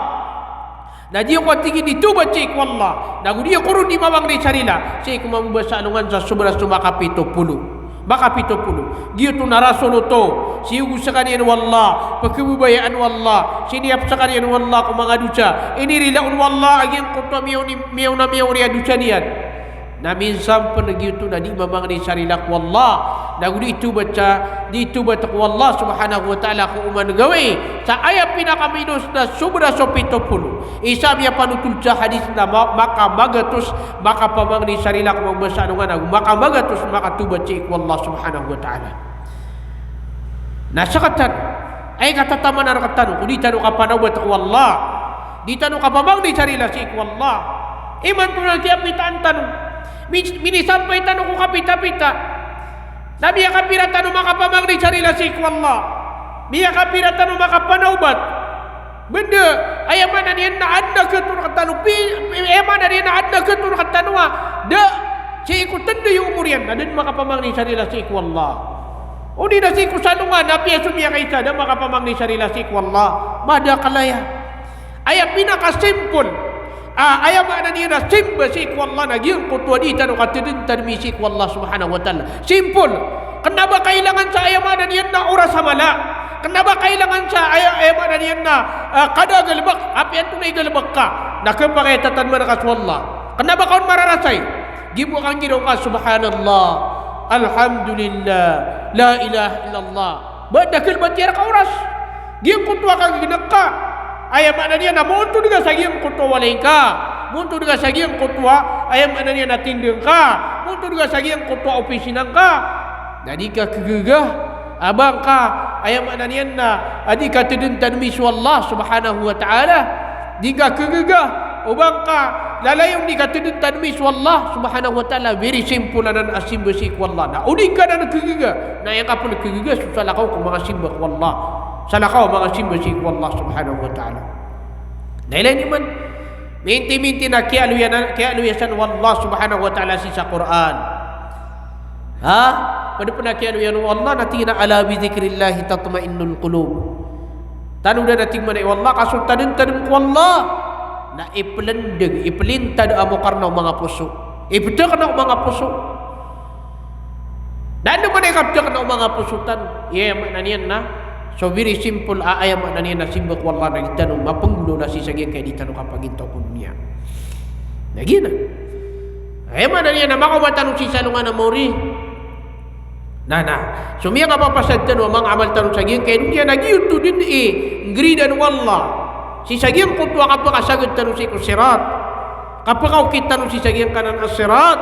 na di ako a tig iyan di tobat sii ko Allah, nago di ako ron di mamangni sa rila sii ko mambo sa alongan sa sobra so makapito polo. Makapito polo. Giyoto na Rasul oto, siyogo skaniyan o Allah, pkhababayaan o Allah, siniyap skaniyan o Allah ko manga dosa. Inirila on o Allah a giyangkoto a miyaw-, miyaw na miyaori a dosa niyan. Na minsan pn giyoto na di mamangni sa rila ko Allah, nago di tobat sa, di tobat ko Allah subhanahu wa ta'ala ko oman gawii sa aya pinakaminos na sobra so pito polo. Isa a miyapanotol sa hadis na ma-, makamagatos makapamangni sa rila ko manga basa alongan ago makamagatos makatobat sii ko Allah subhanahu wa ta'ala. Na sktano, aya katataman rktano ko di tano kapanawbat ko Allah, di tano kapamangni sa rila sii ko Allah. Imanto na kiyapitaan tano. Mi-, minisampay tano ko kapitapita. Na miyakapira tano makapamangni sa rila sii ko Allah. Miyakapira tano makapanawbat. Bnda, aya maana niyan na adn a khatoon rktano, pi-, pi-, aya maana niyan na adn a khatoon rktano a da sii ko tnday o omor iyan, na da dn makapamangni sa rila sii ko Allah. Odi na sii ko salongan, na apiya so miyakaisa, da makapamangni sa rila sii ko Allah. Madakl aya. Aya pinakasimple. Ah, aya maana niyan na simba sii ko Allah na giyangkoto a di tano katdntadmi sii ko Allah subhanahu wa ta'ala. Simple. Kna ba kailangan sa aya maana niyan na oras a mala. Kna ba kailangan sa aya, aya maana niyan na, ah, kada a galbk, apiya antonaa i galbk ka, na khapakay a tatadman ka so Allah. Kna ba ka on mararasay. Giya bo a kanggiraw ka, subhanallah, alhamdulillah, la ilaha illallah. Ba da kalbatiya rka oras. Giyangkoto a kaggnk ka, aya maana niyan na montod ka sa giyangkoto a walay ngka, montod ka sa giyangkoto a, aya maana niyan na tindg ngka, montod ka sa giyangkoto a opisina ngka. Na di ka khagaga a ba ngka, aya maana niyan na, a di ka tdntadmi so Allah subhanahu wa ta'ala. Di ka khagaga o ba ngka lalayon di ka tdntadmi so Allah subhanahu wa ta'ala. Very simple anan a simba sii ko Allah. Na o di ngka nan khagaga, na aya ngka pn khagaga so salakaw ko manga simba ko Allah salakaw a manga simba sii ko Allah subhanahu wa ta'ala. Na ilay niyo man, minti-minti na kiyaaloya san, kiyaaloya san o Allah subhanahu wa ta'ala sii sa Qur'an. Ha? Pd pn a kiyaaloya o Allah na tig iyan a, "Ala bi dhikrillahi tatma'innul qulub." Tanodan a tig mambo o Allah, ka so tadmtadm ko Allah na iplndg, iplintad a mokarna o manga poso. Iptkna o manga poso. Na anda man i kaptkna o manga poso tano? Aya maana niyan na so very simple a aya maana niyan na simba ko Allah na di tano mapnggolawla sii sa giyangkai a di tano kapagintaw ko doniya. Na giyanan. Aya maana niyan na makaoma tano sii sa alongan a maori. Na, na. So miyakapapasad tano a manga amal tano sa giyangkai a doniya na giyoto dn i nggridaan o Allah sii sa giyangkoto a kapakasagad tano sii ko sirat. Kapakaokit tano sii sa giyangkanan a sirat.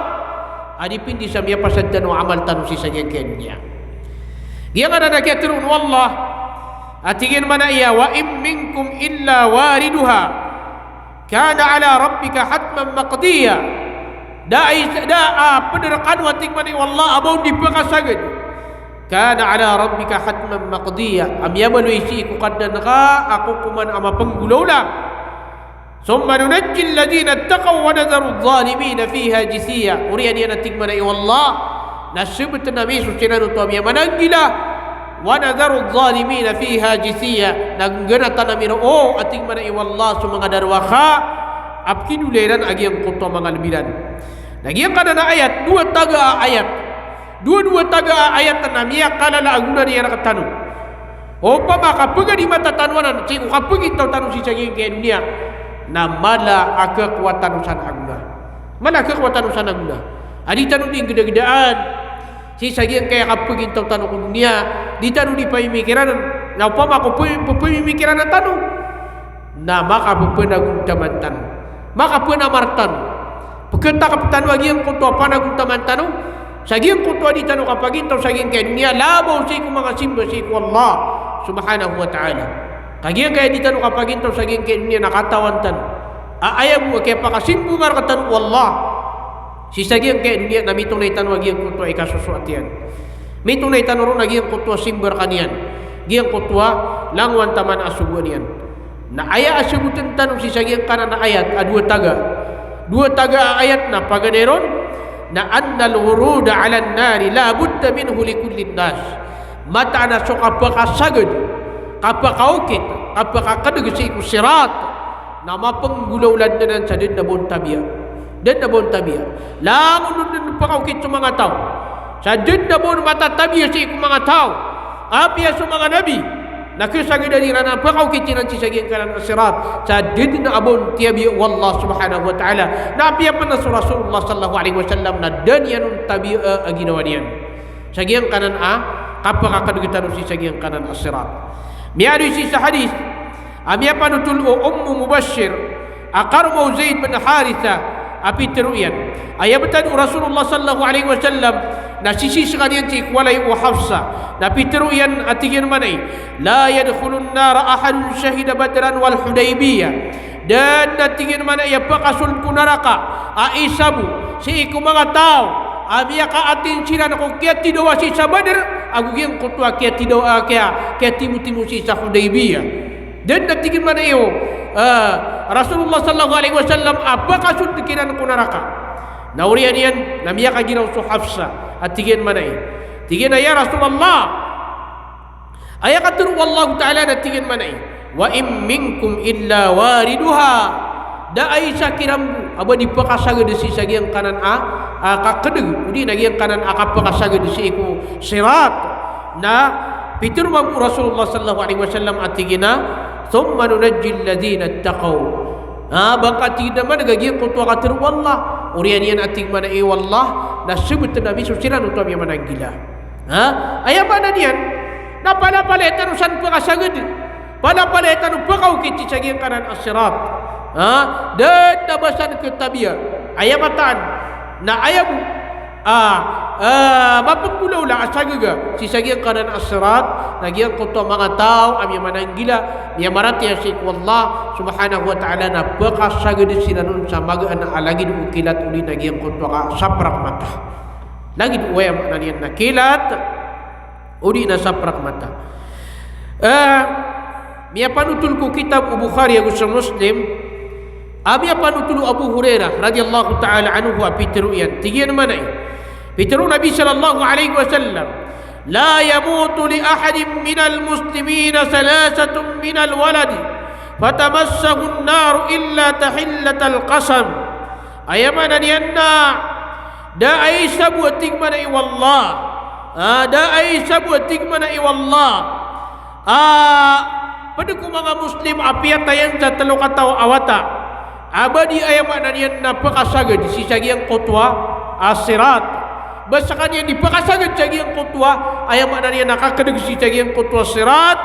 A di pindi sa miyapasad tano a amal tano sii sa giyangkai a doniya. Giyangkanan a kiyatharoon o Allah a tig iyan mambo a, "Wa in minkum illa wariduha. Kana ala rabbika hatman maqdiya." Da a isa, da a pd rkano a tig mambo o Allah a ba on di pakasagad. Kana ala rabbika hatman maqdiya. A miyabaloy sii ko Kadnan ka a kokoman a mapnggolawla. Thumma nunajjil ladhina ittaqaw wa nadharudh dhalimina fiha jithiya. Oriyan iyan a tig mambo o Allah na sbtn ami so siran oto a miyamananggila. Wa nadharudh dhalimina fiha jithiya. Na gganataan ami roo a tig mambo o Allah so manga darowaka a pkidolay iran a giyangkoto a manga lb iran. Na giyangkanan a ayat, dowa taga a ayat. Dowa, dowa taga a ayat na miyakalala a gona niyan rktano. Opama ka pagadi mata tano anan sii ko kapagintaw tano sii sa giyangkai a doniya, na mala a khakowa tano san a gona. Mala a khakowa tano san a gona. A di tano di nggdagdaan sii sa giyangkai a kapagintaw tano ko doniya, di tano di pamimikiran. Na opama ko pami-, pamimikiran tano, na makapphanagontaman tano, makapnamar tano, pkhatakp tano a giyangkoto a panagontaman tano sa giyangkoto a di tano kapagintaw sa giyangkai a doniya, labaw sii ko manga simba sii ko Allah subhanahu wa ta'ala. Ka giyangkai a di tano kapagintaw sa giyangkai a doniya na katawan tano a aya bo a kiyapakasimba rktano o Allah sii sa giyangkai a doniya na mitonay tano a giyangkoto a ikasosoat iyan. Mitonay tano ron a giyangkoto a simba rkaniyan, giyangkoto a langowan taman a sogoan iyan. Na aya a sabotn tano sii sa giyangkanan a ayat a dowa taga. Dowa taga a ayat na paganay ron na annal wuruda alan nari la budda minhu li kullin nas. Mataan a so kapakasagad, kapakaokit, kapakakdg sii ko sirat na mapnggolawla dn anan sa da dn a ba on tabiya. Da dn a ba on tabiya. Langon on dn pakaokit so manga taw sa da dn a ba on matatabiya sii ko manga taw. Apiya so manga nabi na khasagadan iran a pakaokit iran sii sa giyangkanan a sirat sa da dn a ba on tiyabiya o Allah subhanahu wa ta'ala. Na apiya pn a so Rasulullah sallallahu alaihi wasallam na da niyan on tabiya a ginawa niyan sa giyangkanan a kapakakdg tano sii sa giyangkanan a sirat. Miyaaloy sii sa hadith a miyapanotol o Ummu Mubashir a karoma o Zaid bin Haritha a pitharo iyan a aya btad o Rasulullah sallallahu alaihi wasallam na sisii skaniyan sii ko walay o Hafsa na pitharo iyan a tig iyan mambo a, "La yadkhulun nara ahadun shahida Badran wal Hudaybiyah." Da dn a tig iyan mambo a pakasold ko naraka a isa bo sii ko manga taw a miyaka-attend siran ko kiyatidawa sii sa Badr ago giyangkoto a kiyatidawa, a kiya, kiyatimotimo sii sa Hudaybiyah. Da dn a tig iyan mambo o, eh, Rasulullah sallallahu alaihi wasallam a pakasold kiran ko naraka. Na oriyan iyan na miyakagiraw so Hafsa a tig iyan mambo a, tig iyan a, "Ya Rasulullah, aya katharo o Allahu Ta'ala na tig iyan mambo a, 'Wa in minkum illa wariduha.' Da a isa kiran bo a ba di pakasagad sii sa giyangkanan a, a, kakdg, odi na giyangkanan a kapakasagad sii ko sirat." Na pitharo mambo o Rasulullah sallallahu alaihi wasallam a tig iyan a, "Thumma nunajjil ladhina ittaqaw." A, ba ka tig iyan mambo a giyangkoto a katharo o Allah. Oriyan iyan a tig mambo o Allah na sbtn ami so siran oto a miyamananggila. Ha? Aya maana niyan na palapalaya tano san pakasagad, palapalaya tano pakaokit sii sa giyangkanan a sirat. Ha? Da dn a ba san khatabiya. Aya mataan na aya bo a, a, mapnggolawla a sagaga sii sa giyangkanan a sirat na giyangkoto a manga taw a miyamananggila, miyamaratiyaya sii ko Allah subhanahu wa ta'ala na pakasagad siran on sa magaan a lagid o kilat odi na giyangkoto a kasaprak mata. Lagid o, aya maana niyan na kilat odi na saprak mata. Eh, miyapanotol ko kitab o Bukhari ago so Muslim, a miyapanotol o Abu Hurairah radhiyallahu ta'ala anhu a pitero iyan. Tig iyan a mana i, pitero o Nabi sallallahu alaihi wasallam, "La yamutu li ahadin minal muslimina thalathatun minal waladi, fatamassahu an-naru illa tahillatal qasam." Aya maana niyan na da a isa bo a tig mana i wallah. Ah, da a isa bo a tig mana i wallah. Ah, pd ko manga Muslim a piyatayan sa tlo kataw a wata a ba di aya maana niyan na pkasagad sii sa giyangkoto a sirat. Ba skaniyan di pkasagad sa giyangkoto a, aya maana niyan na kakdg sii sa giyangkoto a sirat.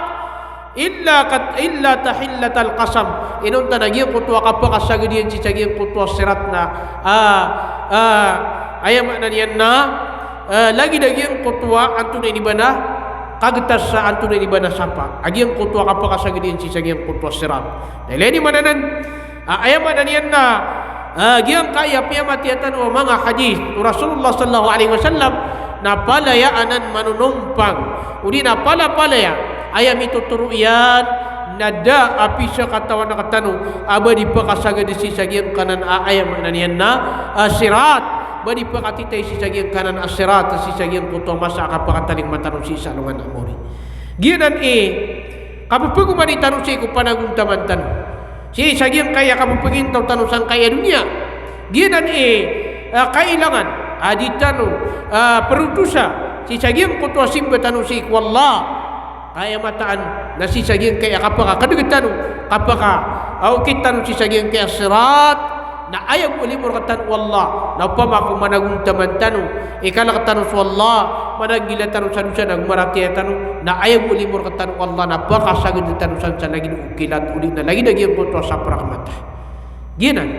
Illa kat-, illa tahillatal qasam. Inonta na giyangkoto a kapakasagad iyan sii sa giyangkoto a sirat na, ah, ah, aya maana niyan na, ah, lagid a giyangkoto a antonaa i di ba na kagtas sa antonaa i di ba na sapa. A giyangkoto a kapakasagad iyan sii sa giyangkoto a sirat. Na ilay niyo man anan, ah, aya maana niyan na, ah, giyangkaya piyamathiya tano a manga hadith o Rasulullah sallallahu alaihi wasallam na palaya anan manonompang, odi na palapalaya, aya mitotoro iyan na da a pizakatawan rktano a ba di pkasagad sii sa giyangkanan a, aya maana niyan na, ah, sirat, ba di pkatitay sii sa giyangkanan a sirat, sii sa giyangkoto a masa a kapakatalingoma tano sii sa alongan a mori. Giyanan i kapphagomani tano sii ko panagontaman tano sii sa giyangkaya kapphagintao tano sangkaya doniya. Giyanan i, ah, kailangan a di tano, ah, protosa sii sa giyangkoto a simba tano sii ko Allah. Aya mataan na sii sa giyangkaya kapakakdg tano, kapaka, ah, okit tano sii sa giyangkaya sirat. Na aya bo a limo rktano o Allah, na opama ko managontaman tano, ikalk tano so Allah, mananggila tano sa dosa na gomaratiyaya tano, na aya bo a limo rktano o Allah na pakasagad tano san sa lagid o kilat, odi na lagid a giyangkoto a saprak mata. Giyanan.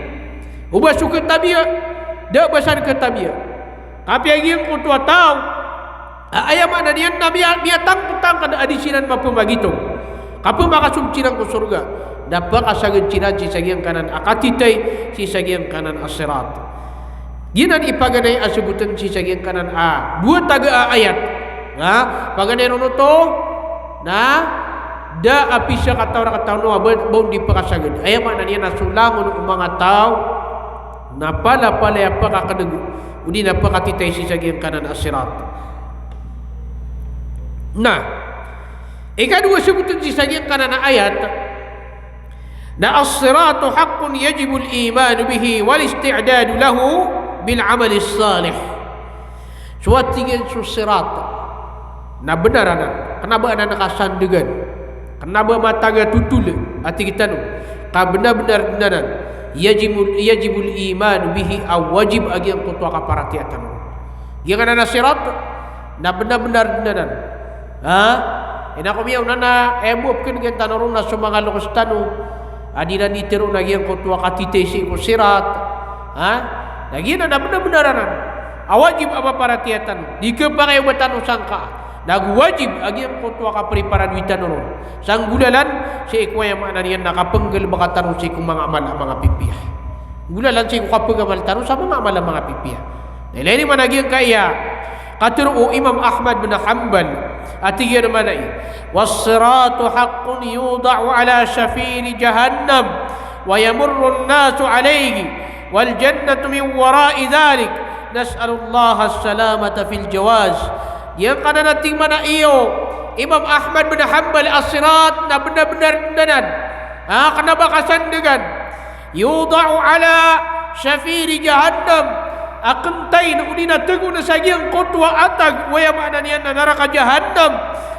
O ba so katabiya, da ba san katabiya. Kapiya giyangkoto a taw a, aya maana niyan na miya-, miyatangkotangkd a di siran mapmagitong, kapmakasold siran ko sorga, na pakasagad siran sii sa giyangkanan a katitay sii sa giyangkanan a sirat. Giyanan i paganay a sabotn sii sa giyangkanan a dowa taga a ayat. Na paganay ron oto na da a pizakatawan rktano a ba, ba on di pakasagad. Aya maana niyan na so langon o manga taw na palapalaya pakakdg, odi na pakatitay sii sa giyangkanan a sirat. Na ikadowa sabotn sii sa giyangkanan a ayat na as-siratu haqqun yajibul imanu bihi wal isti'dadu lahu bil amalis salih. So a tig iyan so sirat na bnar anan, kna ba anan kasandgan, kna ba mataga totol a tig tano, ka bnar-bnar dn anan, yajibul, yajibul iman bihi, a wajib a giyangkoto a kaparatiyaya tano. Giyangkanan a sirat na bnar-bnar dn anan. Ha? Ino ko miyaona na, eh, bo a pkn giyangkano ron na so manga loks tano a di ran di tharoon a giyangkoto a katitay sii ko sirat. Ha? Na giyanan na bnar-bnar anan a wajib a maparatiyaya tano. Di khapakay o ba tano sangka. Na go wajib a giyangkoto a kapriparadowi tano ron sa nggolalan sii ko, aya maana niyan na kapnggalbka tano sii ko manga amal a manga pipiya. Nggolalan sii ko kapagamal tano sa manga amal a manga pipiya. Na ilay niyo man a giyangkaya katharo o Imam Ahmad bin Hanbal a tig iyan a mana i, "Was-siratu haqqun yuda'u ala shafiri jahannam, wa yamurrun nasu alayhi, wal jannatu min wara'i dhalik, nas'alullaha as-salamata fil jawaz." Giyangkanan a tig mana i o Imam Ahmad bin Hanbal a sirat na bnar-bnar dn anan. Ha, kna ba kasandgan. Yuda'u ala shafiri jahannam. A kentayn odi na tgona sa giyangkoto a atag, aya maana niyan na naraka jahannam.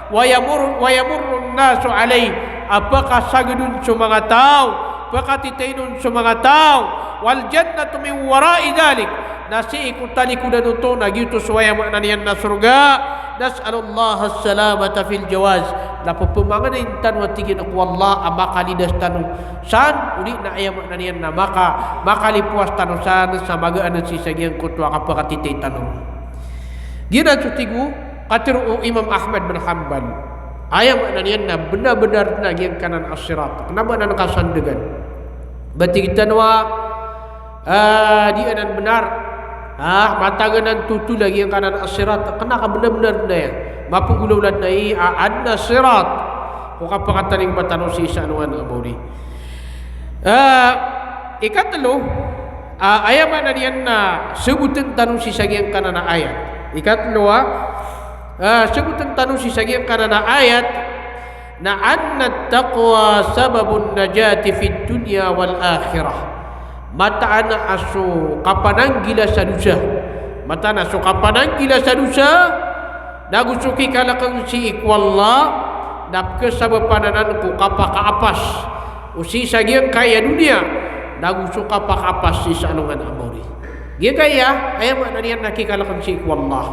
Wa yamur-, wa yamurrun nasu alayhi. A pakasagad on so manga taw, pakatitayn on so manga taw. Wal jannatu min wara'i dhalik. Na sii ko talikodan oto na giyoto so, aya maana niyan na sorga. Nas'alullaha as-salamata fil jawaz. Na pphamangnin tano a tig iyan ko Allah a makalidas tano san, odi na, aya maana niyan na maka-, makalipowas tano san sa magaan sii sa giyangkoto a kapakatitay tano. Giyanan so tig o, katharo o Imam Ahmad bin Hanbal, aya maana niyan na bnar-bnar na giyangkanan a sirat, kna ba anan kasandgan. Ba tig tano a, ah, di anan bnar. Ah, mataga anan totol a giyangkanan a sirat, kna ka bnar-bnar dn aya. Mapnggolawla dn aya a adn a sirat. Ko kapakatalingoma tano sii sa alongan a maori. Ah, ikatlo, ah, aya maana niyan na sabotn tano sii sa giyangkanan a ayat. Ikatlo, ah, ah, sabotn tano sii sa giyangkanan a ayat na anna taqwa sababun najati fid dunya wal akhirah. Mataan a so kapananggila sa dosa. Mataan a so kapananggila sa dosa, nago so kikalkn sii ko Allah, na pkhasabapan anan ko kapakaapas o sii sa giyangkaya doniya, nago so kapakaapas sii sa alongan a maori. Giyangkaya, aya maana niyan na kikalkn sii ko Allah.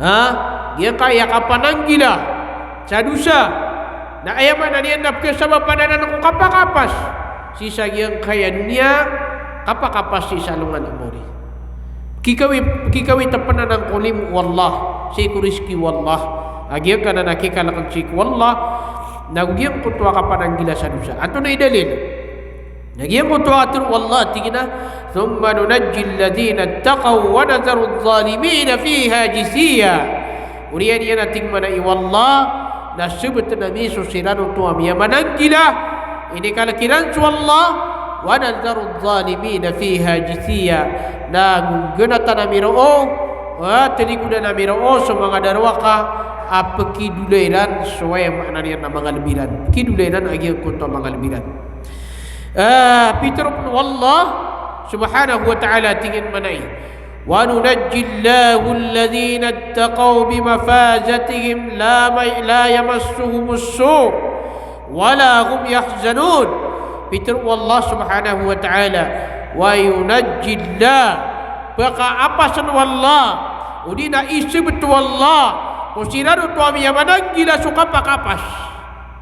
Ha? Giyangkaya kapananggila sa dosa, na aya maana niyan na pkhasabapan anan ko kapakaapas sii sa giyangkaya doniya, kapakaapas sii sa alongan a maori. Kikawit, kikawit a pn anan ko limo o Allah, sii ko rizki o Allah. A giyangkanan a kikalkn sii ko Allah, nago giyangkoto a kapananggila sa dosa. Antonaa i dalil? Na giyangkoto a katharo o Allah, tig iyan a, "Thumma nunajjil ladhina ittaqaw wa nadharudh dhalimina fiha jithiya." Oriyan iyan a tig mambo o Allah, na sabotn ami so siran oto a miyamananggila, inikalk iran so Allah, "wa nadharudh dhalimina fiha jithiya." Na gggnatan ami roo, ah, tligodan ami roo so manga darowaka a pkidolay ran so aya maana niyan na manga lbi ran. Pkidolay ran a giyangkoto a manga lbi ran. Ah, pitharo pn o Allah subhanahu wa ta'ala, tig iyan mambo, "Wa yunajjillahu alladhina ittaqaw bimafazatihim la may-, la yamassuhumus su' wa la hum yahzanun." Pitharo o Allah subhanahu wa ta'ala, "Wa yunajjillah." Pkaapasan o Allah, odi na isabt o Allah ko siran oto a miyamananggila so kapakaapas.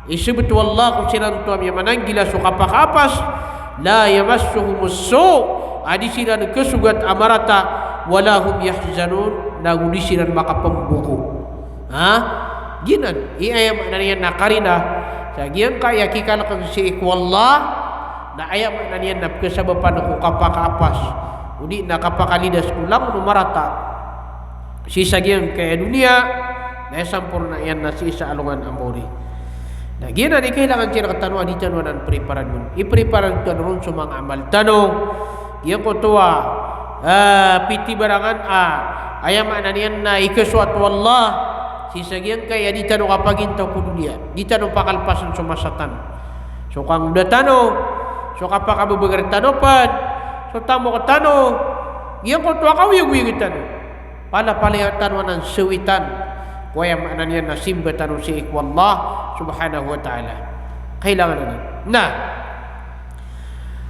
Isabt o Allah ko siran oto a miyamananggila so kapakaapas, "la yamassuhumus su'," a di siran kasogat a marata, "wa la hum yahzanun," nago di siran makapmboko. Ha? Giyanan i aya maana niyan na karina sa giyangkaya kikalkn sii ko Allah, na aya maana niyan na pkhasabapan ko kapakaapas, odi na kapakalidas ko langon o marata sii sa giyangkaya doniya, na aya samporna iyan na sii sa alongan a maori. Na giyanan i kailangan siran rktano a di tano anan preparadon. Ipreparado tano ron so manga amal tano. Giyangkoto a, ah, pitibarangan a, aya maana niyan na ikasoat o Allah sii sa giyangkaya di tano kapagintaw ko doniya. Di tano pakalpasn so masa tano. So kangoda tano, so kapakababagr tano pn, so tamok tano, giyangkoto a kaoyagoyag tano. Palapalaya tano anan sawitan ko aya maana niyan na simba tano sii ko Allah subhanahu wa ta'ala. Kailangan anan. Na,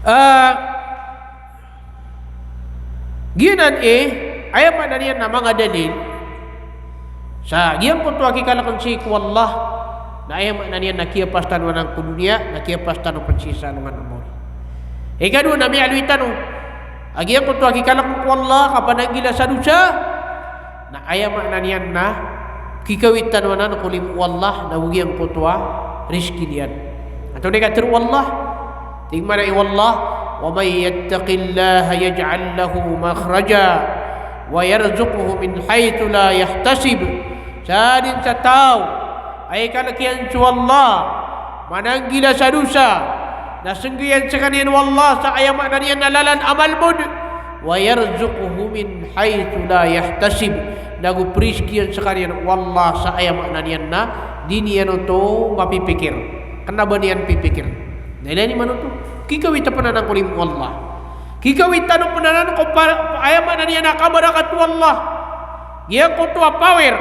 ah, giyanan i aya maana niyan na manga dalil sa giyangkoto a kikalkn sii ko Allah, na aya maana niyan na kiyapas tano anan ko doniya, na kiyapas tano pn sii sa alongan a maori. Ikadowa na miyaaloy tano a giyangkoto a kikalkn ko Allah, kapananggila sa dosa, na aya maana niyan na kikawit tano anan ko limo o Allah, nago giyangkoto a rizki niyan. Antonaa i katharo o Allah? Tig mambo o Allah, "Wa man yattaqillaha yaj'al lahu makhraja wa yarzuqhu min haythu la yahtasib." Sadn sa taw a ikalk iyan so Allah, mananggila sa dosa, na snggayan skaniyan o Allah sa aya maana niyan na lalan a malmod, "wa yarzuqhu min haythu la yahtasib," nago prizkiyan skaniyan o Allah sa aya maana niyan na di niyan oto mapipikir. Kna ba niyan pipikir. Na ilay niyo man oto. Kikawit pn anan ko limo o Allah. Kikawit tano pn anan ko pa-, aya maana niyan na kabarakat o Allah. Giyangkoto a power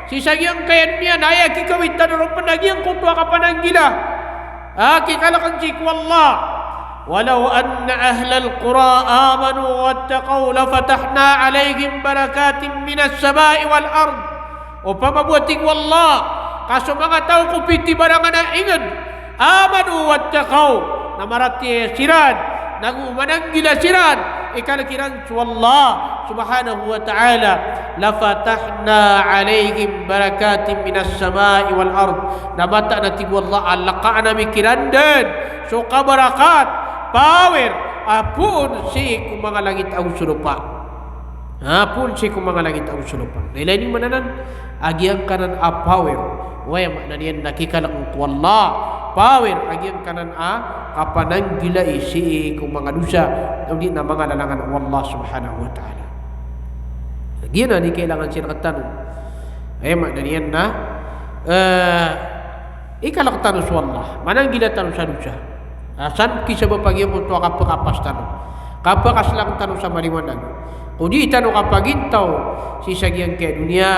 sii sa giyangkaya doniya, na aya kikawit tano ron pn na giyangkoto a kapananggila a kikalkn sii ko Allah. "Walaw anna ahlal qura amanu wattaqaw lafatahna alayhim barakatin minas sama'i wal ard." Opama bo, a tig o Allah, ka so manga taw ko pitibarangan a ingd, amanu wattaqaw, na maratiyaya siran, nago mananggila siran, ikalk iran so Allah subhanahu wa ta'ala, "lafatahna alayhim barakatin minas sama'i wal ard." Na mataan a tig o Allah a lkaan ami kiran dn so kabarakat, power, a poon sii ko manga langit ago so lopa. A poon sii ko manga langit ago so lopa. Na ilay niyo man anan a giyangkanan a power, Aya maana niyan na kikalek ko Allah, power a giyangkanan a kapananggilai sii ko manga dosa, odi na manga lalangan o Allah subhanahu wa ta'ala. Giyanan i kailangan sii rektano. Aya maana niyan na, eh, ikalek tano so Allah, mananggila tano sa dosa. Na san kisabap a giyangkoto a kapekapas tano, kapekaslang tano sa maliwanag, ko di tano kapagintaw sii sa giyangkai a doniya,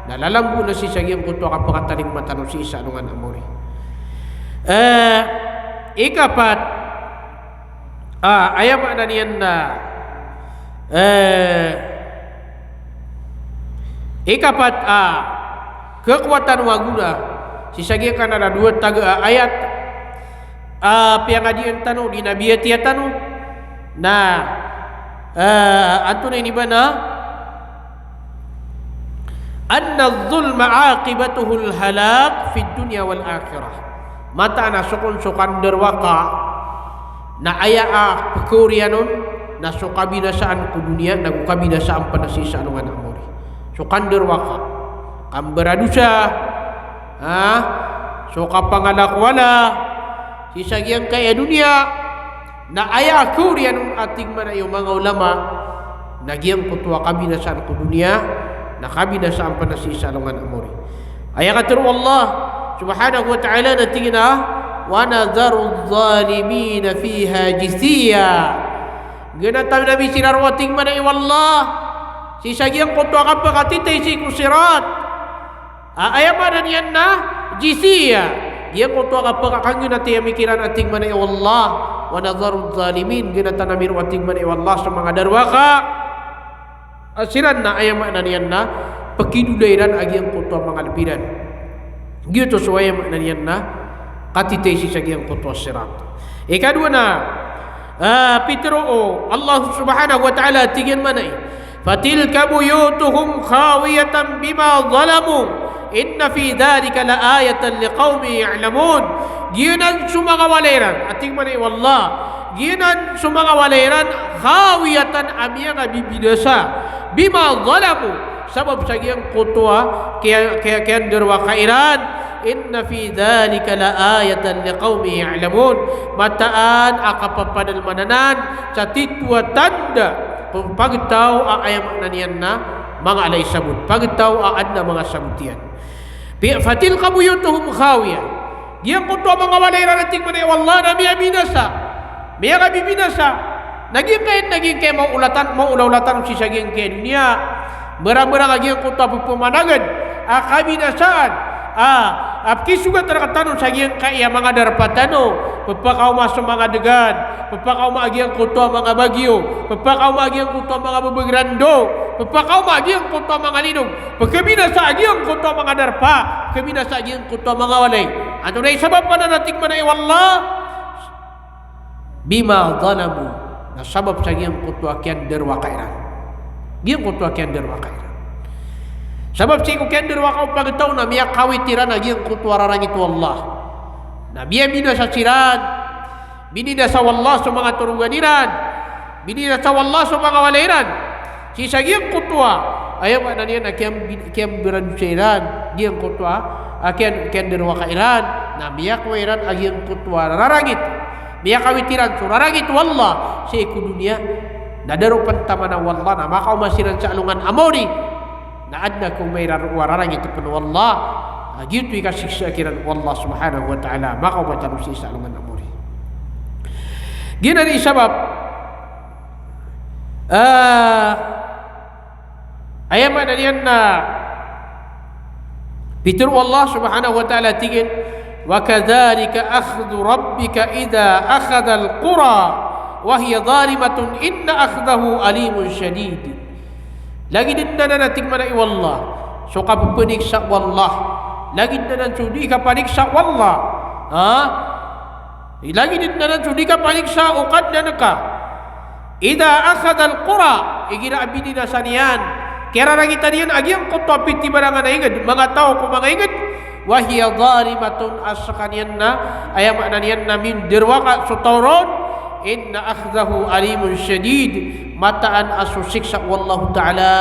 na lalambo na sii sa giyangkoto a kapekatalingoma tano sii sa alongan a mori. Eh, ikapat, ah, aya maana niyan na, eh, ikapat, ah, kekowatan o gona sii sa giyangkanan a dowa taga a ayat a piyangadian tano di na biyatiya tano na, eh, antonaa ini ba na, anna adh-dhulma aqibatuhul halak fid dunya wal akhirah. Mataan a so kon so kandarowaka na aya a pekaoriyan on na so kabinasaan ko doniya nago kabinasaan pen sii sa alongan a mori. So kandarowaka, kambaradosa, ha, so kapangalakowala sii sa giyangkai a doniya, na aya a kaoriyan on a tig mambo o manga ulama na giyangkoto a kabinasaan ko doniya na kabinasaan pen sii sa alongan a mori. Aya katharo o Allah subhanahu wa ta'ala na tig iyan a, "Wa nadharudh dhalimina fiha jithiya." Ganatan ami siran, a tig mambo o Allah, sii sa giyangkoto a kapekatitay sii ko sirat. A, aya maana niyan na jithiya, giyangkoto a kapekakangenatay ami kiran, a tig mambo o Allah. "Wa nadharudh dhalimin," ganatan ami ron, a tig mambo o Allah, so manga darowaka a siran na aya maana niyan na pekidolai ran a giyangkoto a manga lebi ran. Giyoto so aya maana niyan na katitay sii sa giyangkoto a sirat. Ikadowa na, ah, pitharo o Allah subhanahu wa ta'ala, tig iyan mambo i, "Fatilka buyutuhum khawiyatan bima zalamu, inna fi dhalika la ayatan liqawmin ya'lamun." Giyanan so manga walay ran, a tig mambo o Allah. Giyanan so manga walay ran, khawiyatan, a miyakabibinasa, bima zalamu, sabap sa giyangkoto a kiya-, kiya-, kiyandarowaka iran. "Inna fi dhalika la ayatan liqawmin ya'lamun." Mataan a kapapadalm anan sa titho a tanda ko pagtaw a aya maana niyan na manga alay sabot, pagtaw a adn a manga sabot iyan. Pi-, "Fatilka buyutuhum khawiyah." Giyangkoto a manga walay ran, a tig mambo o Allah, na miyabinasa. Miyakabibinasa. Na giyangkai, na giyangkai a maolatan, maolaolatan sii sa giyangkai a doniya. Mbarang-mbarang a giyangkoto a pepamanagad a kabinasaan. A, a pekisogat rektano sa giyangkai a manga darpa tano. Pepakaoma so manga degan. Pepakaoma a giyangkoto a manga bagyo. Pepakaoma a giyangkoto a manga bebegerando. Pepakaoma a giyangkoto a manga linog. Pekabinasa a giyangkoto a manga darpa, pekabinasa a giyangkoto a manga walay. Antonaa i sabap anan, a tig mambo o Allah? Bima zalamu. Na sabap sa giyangkoto a kiyandarowaka iran. Giyangkoto a kiyandarowaka iran. Sabap sii ko kiyandarowaka o pagtaw na miyakawit iran a giyangkoto a rarangit o Allah. Na miyabinasa siran. Bininasa o Allah so manga torongan iran. Bininasa o Allah so manga walay iran. Sii sa giyangkoto a, aya maana niyan na kiyam-, kiyambaradosa iran, giyangkoto a, a kiyan-, kiyandarowaka iran, na miyakowa iran a giyangkoto a rarangit. Miyakawit iran so rarangit o Allah sii ko doniya. Na da ron pen taman o Allah na makaoma siran sa alongan a mori. Na adn a kaoma iran roo a rarangit pen o Allah. A giyoto i kasiksa kiran o Allah subhanahu wa ta'ala. Makaoma tano sii sa alongan a mori. Giyanan i sabap, ah, aya maana niyan na pitharo o Allah subhanahu wa ta'ala, tig iyan, "Wa kadhalika akhdhu rabbika idha akhadhal qura wa hiya zalimatun inna akhdahu alimun shadid." Lagid anan, a tig mambo o Allah, so kapepeniksa o Allah. Lagid anan so di kapaniksa o Allah. Ha? Lagid anan so di kapaniksa o Kadnan ka. Idha akhadhal qura, igira a bininasa niyan, kiyararangitan iyan a giyangkoto a pitibarangan a inged, manga taw ko manga inged, wa hiya zalimatun, a sekaniyan na, aya maana niyan na mindarowaka so taw ron, Inna akhdahu alimun shadid. Mataan a so siksa o Allah Ta'ala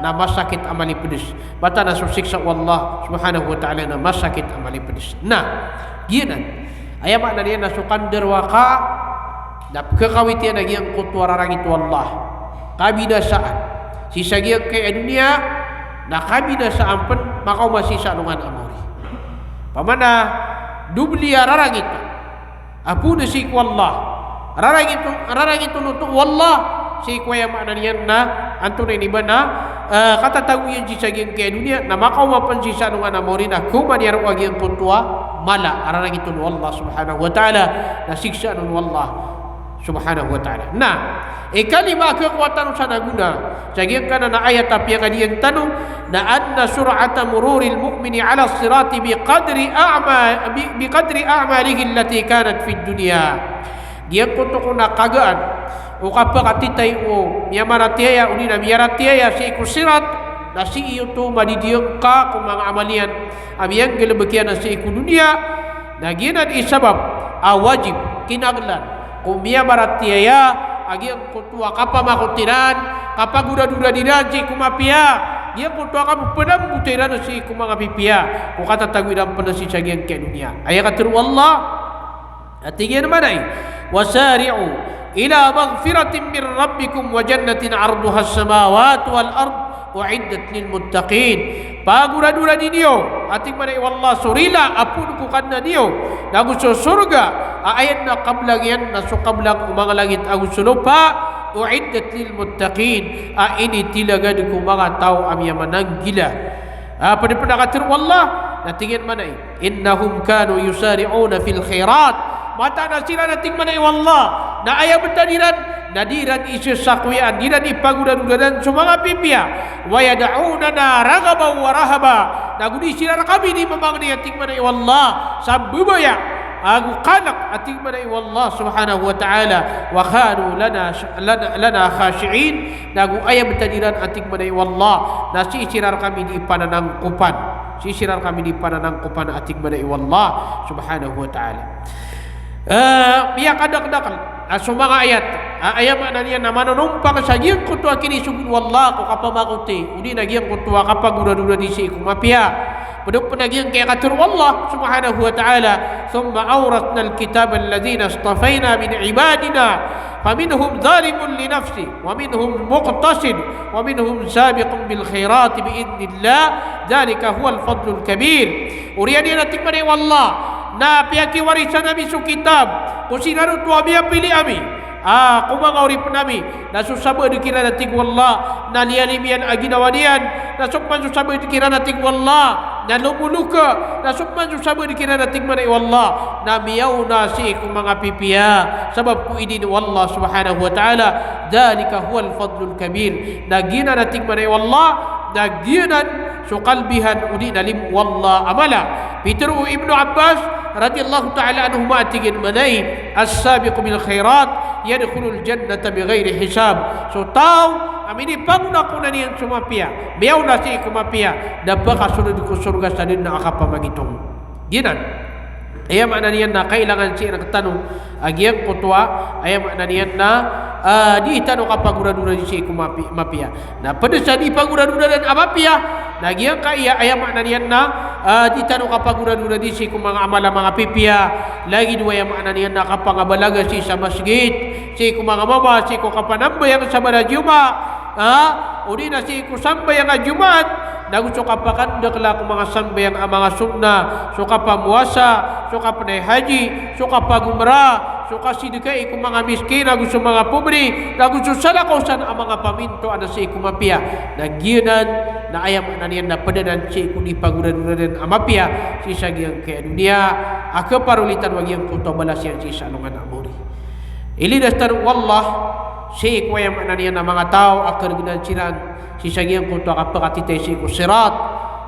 na masakit a malipds. Mataan a so siksa o Allah Subhanahu wa Ta'ala na masakit a malipds. Na giyanan, aya maana niyan na so kandarowaka na pkhakawit iyan a giyangkoto a rarangit o Allah. Kabinasaan. Sii sa giyangkai a doniya, na kabinasaan pn makaoma sii sa alongan a mawri. Pamana, dobli a rarangit a phoon sii ko Allah. Rarangit, rarangit oto o Allah sii ko aya maana niyan na antonaa ini ba na, eh, katatago iyan sii sa giyangkai a doniya, na makaoma pn sii sa alongan a mawri na kaomaan iyan roo a giyangkoto a mala a rarangit o Allah Subhanahu wa Ta'ala, na siksaan o Allah Subhanahu wa Ta'ala. Na ikalima a khakowa tano san a gona sa giyangkanan a ayat a piyakadiyan tano, na anna sur'ata mururil mu'mini 'alas sirati biqadri a'ma-, bi-, biqadri a'malihi allati kanat fid dunya. Giyangkoto kon a kagaan o kapakatitay o miyamaratiyaya odi na miyaratiyaya sii ko sirat, na sii oto madidiyangka ko manga amal iyan a miyanggalbk iyan sii ko doniya. Na giyanan i sabap a wajib, kinanglan ko miyamaratiyaya a giyangkoto a kapamakot iran, kapagoradorad iran sii ko mapiya, giyangkoto a kapphanabotan iran sii ko manga pipiya, ko katatago iran pn sii sa giyangkai a doniya. Aya katharo o Allah, a tig iyan a maana i, "Wasari'u ila maghfiratin min rabbikum wa jannatin 'arduhas samawatu wal ard, u'iddat lil muttaqin." Pagoradoradi niyo, a tig mambo o Allah, so rila a phoon ko Kadnan iyo, nago so sorga a aya na kabelang iyan na so kabelang o manga langit ago so lopa, u'iddat lil muttaqin, a initilagad ko manga taw a miyamananggila. A pd pn a katharo o Allah, na tig iyan a maana i, "Innahum kanu yusari'una fil khairat." Mataan a siran, a tig mambo o Allah, na aya btad iran na di iran isasakoyaan, di iran ipagoradoradan so manga pipiya. "Wa yad'unana raghaban wa rahaba." Nago di siran kami di mamangni, a tig mambo o Allah, sa babaya ago kalk, a tig mambo o Allah Subhanahu wa Ta'ala. "Wa kanu lana, lana, lana khashi'in." Nago aya btad iran, a tig mambo o Allah, na sii siran kami di pananangkopan. Sii siran kami di pananangkopan, a tig mambo o Allah Subhanahu wa Ta'ala. Eh, miyakadakdakl a so manga ayat a aya maana niyan na manonompang sa giyangkoto a kinisogo o Allah ko kapamakoti odi na giyangkoto a kapagoradoradi sii ko mapiya. Pd pn a giyangkai a katharo o Allah Subhanahu wa Ta'ala, "Thumma awrathnal kitaba alladhina istafayna min ibadina, faminhum zalimun li nafsihi, wa minhum muqtasid, wa minhum sabiqun bil khairati bi idhnillah, dhalika huwal fadlul kabir." Oriyan iyan, a tig mambo o Allah, na piyakiwarisan ami so kitab ko siran oto a miyapili ami, a, ko manga oripn ami, na so sabaad kiran, a tig o Allah, na liyalim iyan a ginawa niyan, na so pman so sabaad kiran, a tig o Allah, na lomoloka, na so pman so sabaad kiran, a tig mambo o Allah, na miyaona sii ko manga pipiya, sabap ko idin o Allah Subhanahu wa Ta'ala. "Dhalika huwal fadlul kabir." Na giyanan, a tig mambo o Allah, na giyanan so kalbihan odi na limo o Allah a mala. Pitharo o Ibnu Abbas radiyallahu ta'ala anhuma, a tig iyan a maana i, "As-sabiqu bil khairat yadkhulul jannata bighayri hisab." So taw a minipangonakona niyan so mapiya, miyaona sii ko mapiya, na pakasold ko sorga sa da dn a kapamangitong. Giyanan. Aya maana niyan na kailangan sii rktano a giyangkoto a, aya maana niyan na, ah, di tano kapagoradoradi sii ko mapi-, mapiya. Na pd sa di pagoradoradan a mapiya, na giyangkaya, aya maana niyan na, ah, di tano kapagoradoradi sii ko manga amal a manga pipiya. Lagid o aya maana niyan na kapangabalaga sii sa masgit, sii ko manga mama, sii ko kapanambayang sa barajumaat, ah, odi na sii ko sambayang a Jumaat, nago so kapakandakla ko manga sambayang a manga sunnah, so kapamowasa, so kapnay haji, so kapagomra, so kasidkai ko manga miskin ago so manga pobri, nago so salakaw san a manga pamintoan a sii ko mapiya. Na giyanan na aya maana niyan na pd anan sii ko di pagoradoradan a mapiya sii sa giyangkaya doniya, a khaparolitan o giyangkoto a balas iyan sii sa alongan a mawri. Ilidas tano o Allah sii ko, aya maana niyan na, manga taw a kargnan siran sii sa giyangkoto a kapakatitay sii ko sirat.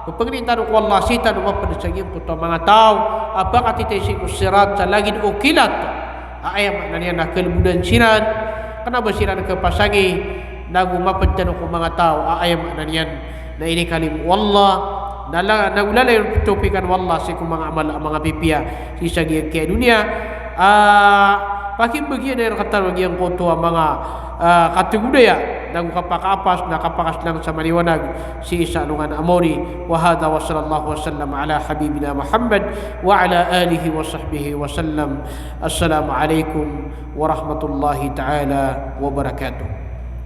Pphangnin tano ko Allah sii tano mapd sa giyangkoto a manga taw a pakatitay sii ko sirat sa lagid o kilat a, aya maana niyan na, kalbodan siran, kna ba siran khapasangi, nago mapd tano ko manga taw a, aya maana niyan na, inikalimo o Allah, na la-, nago lalayon ptawfiqan o Allah sii ko manga amal a manga pipiya sii sa giyangkaya doniya. Ah, Pakimbgay iyan rktano giyangkoto a manga, ah, kategodaya, nago kapakaapas, na kapakaslang sa maliwanag sii sa alongan a maori. Wa hadha wa sallallahu wa sallam ala habibina Muhammad wa ala alihi wa sahbihi wa sallam. Assalamu alaikum warahmatullahi ta'ala wabarakatuh.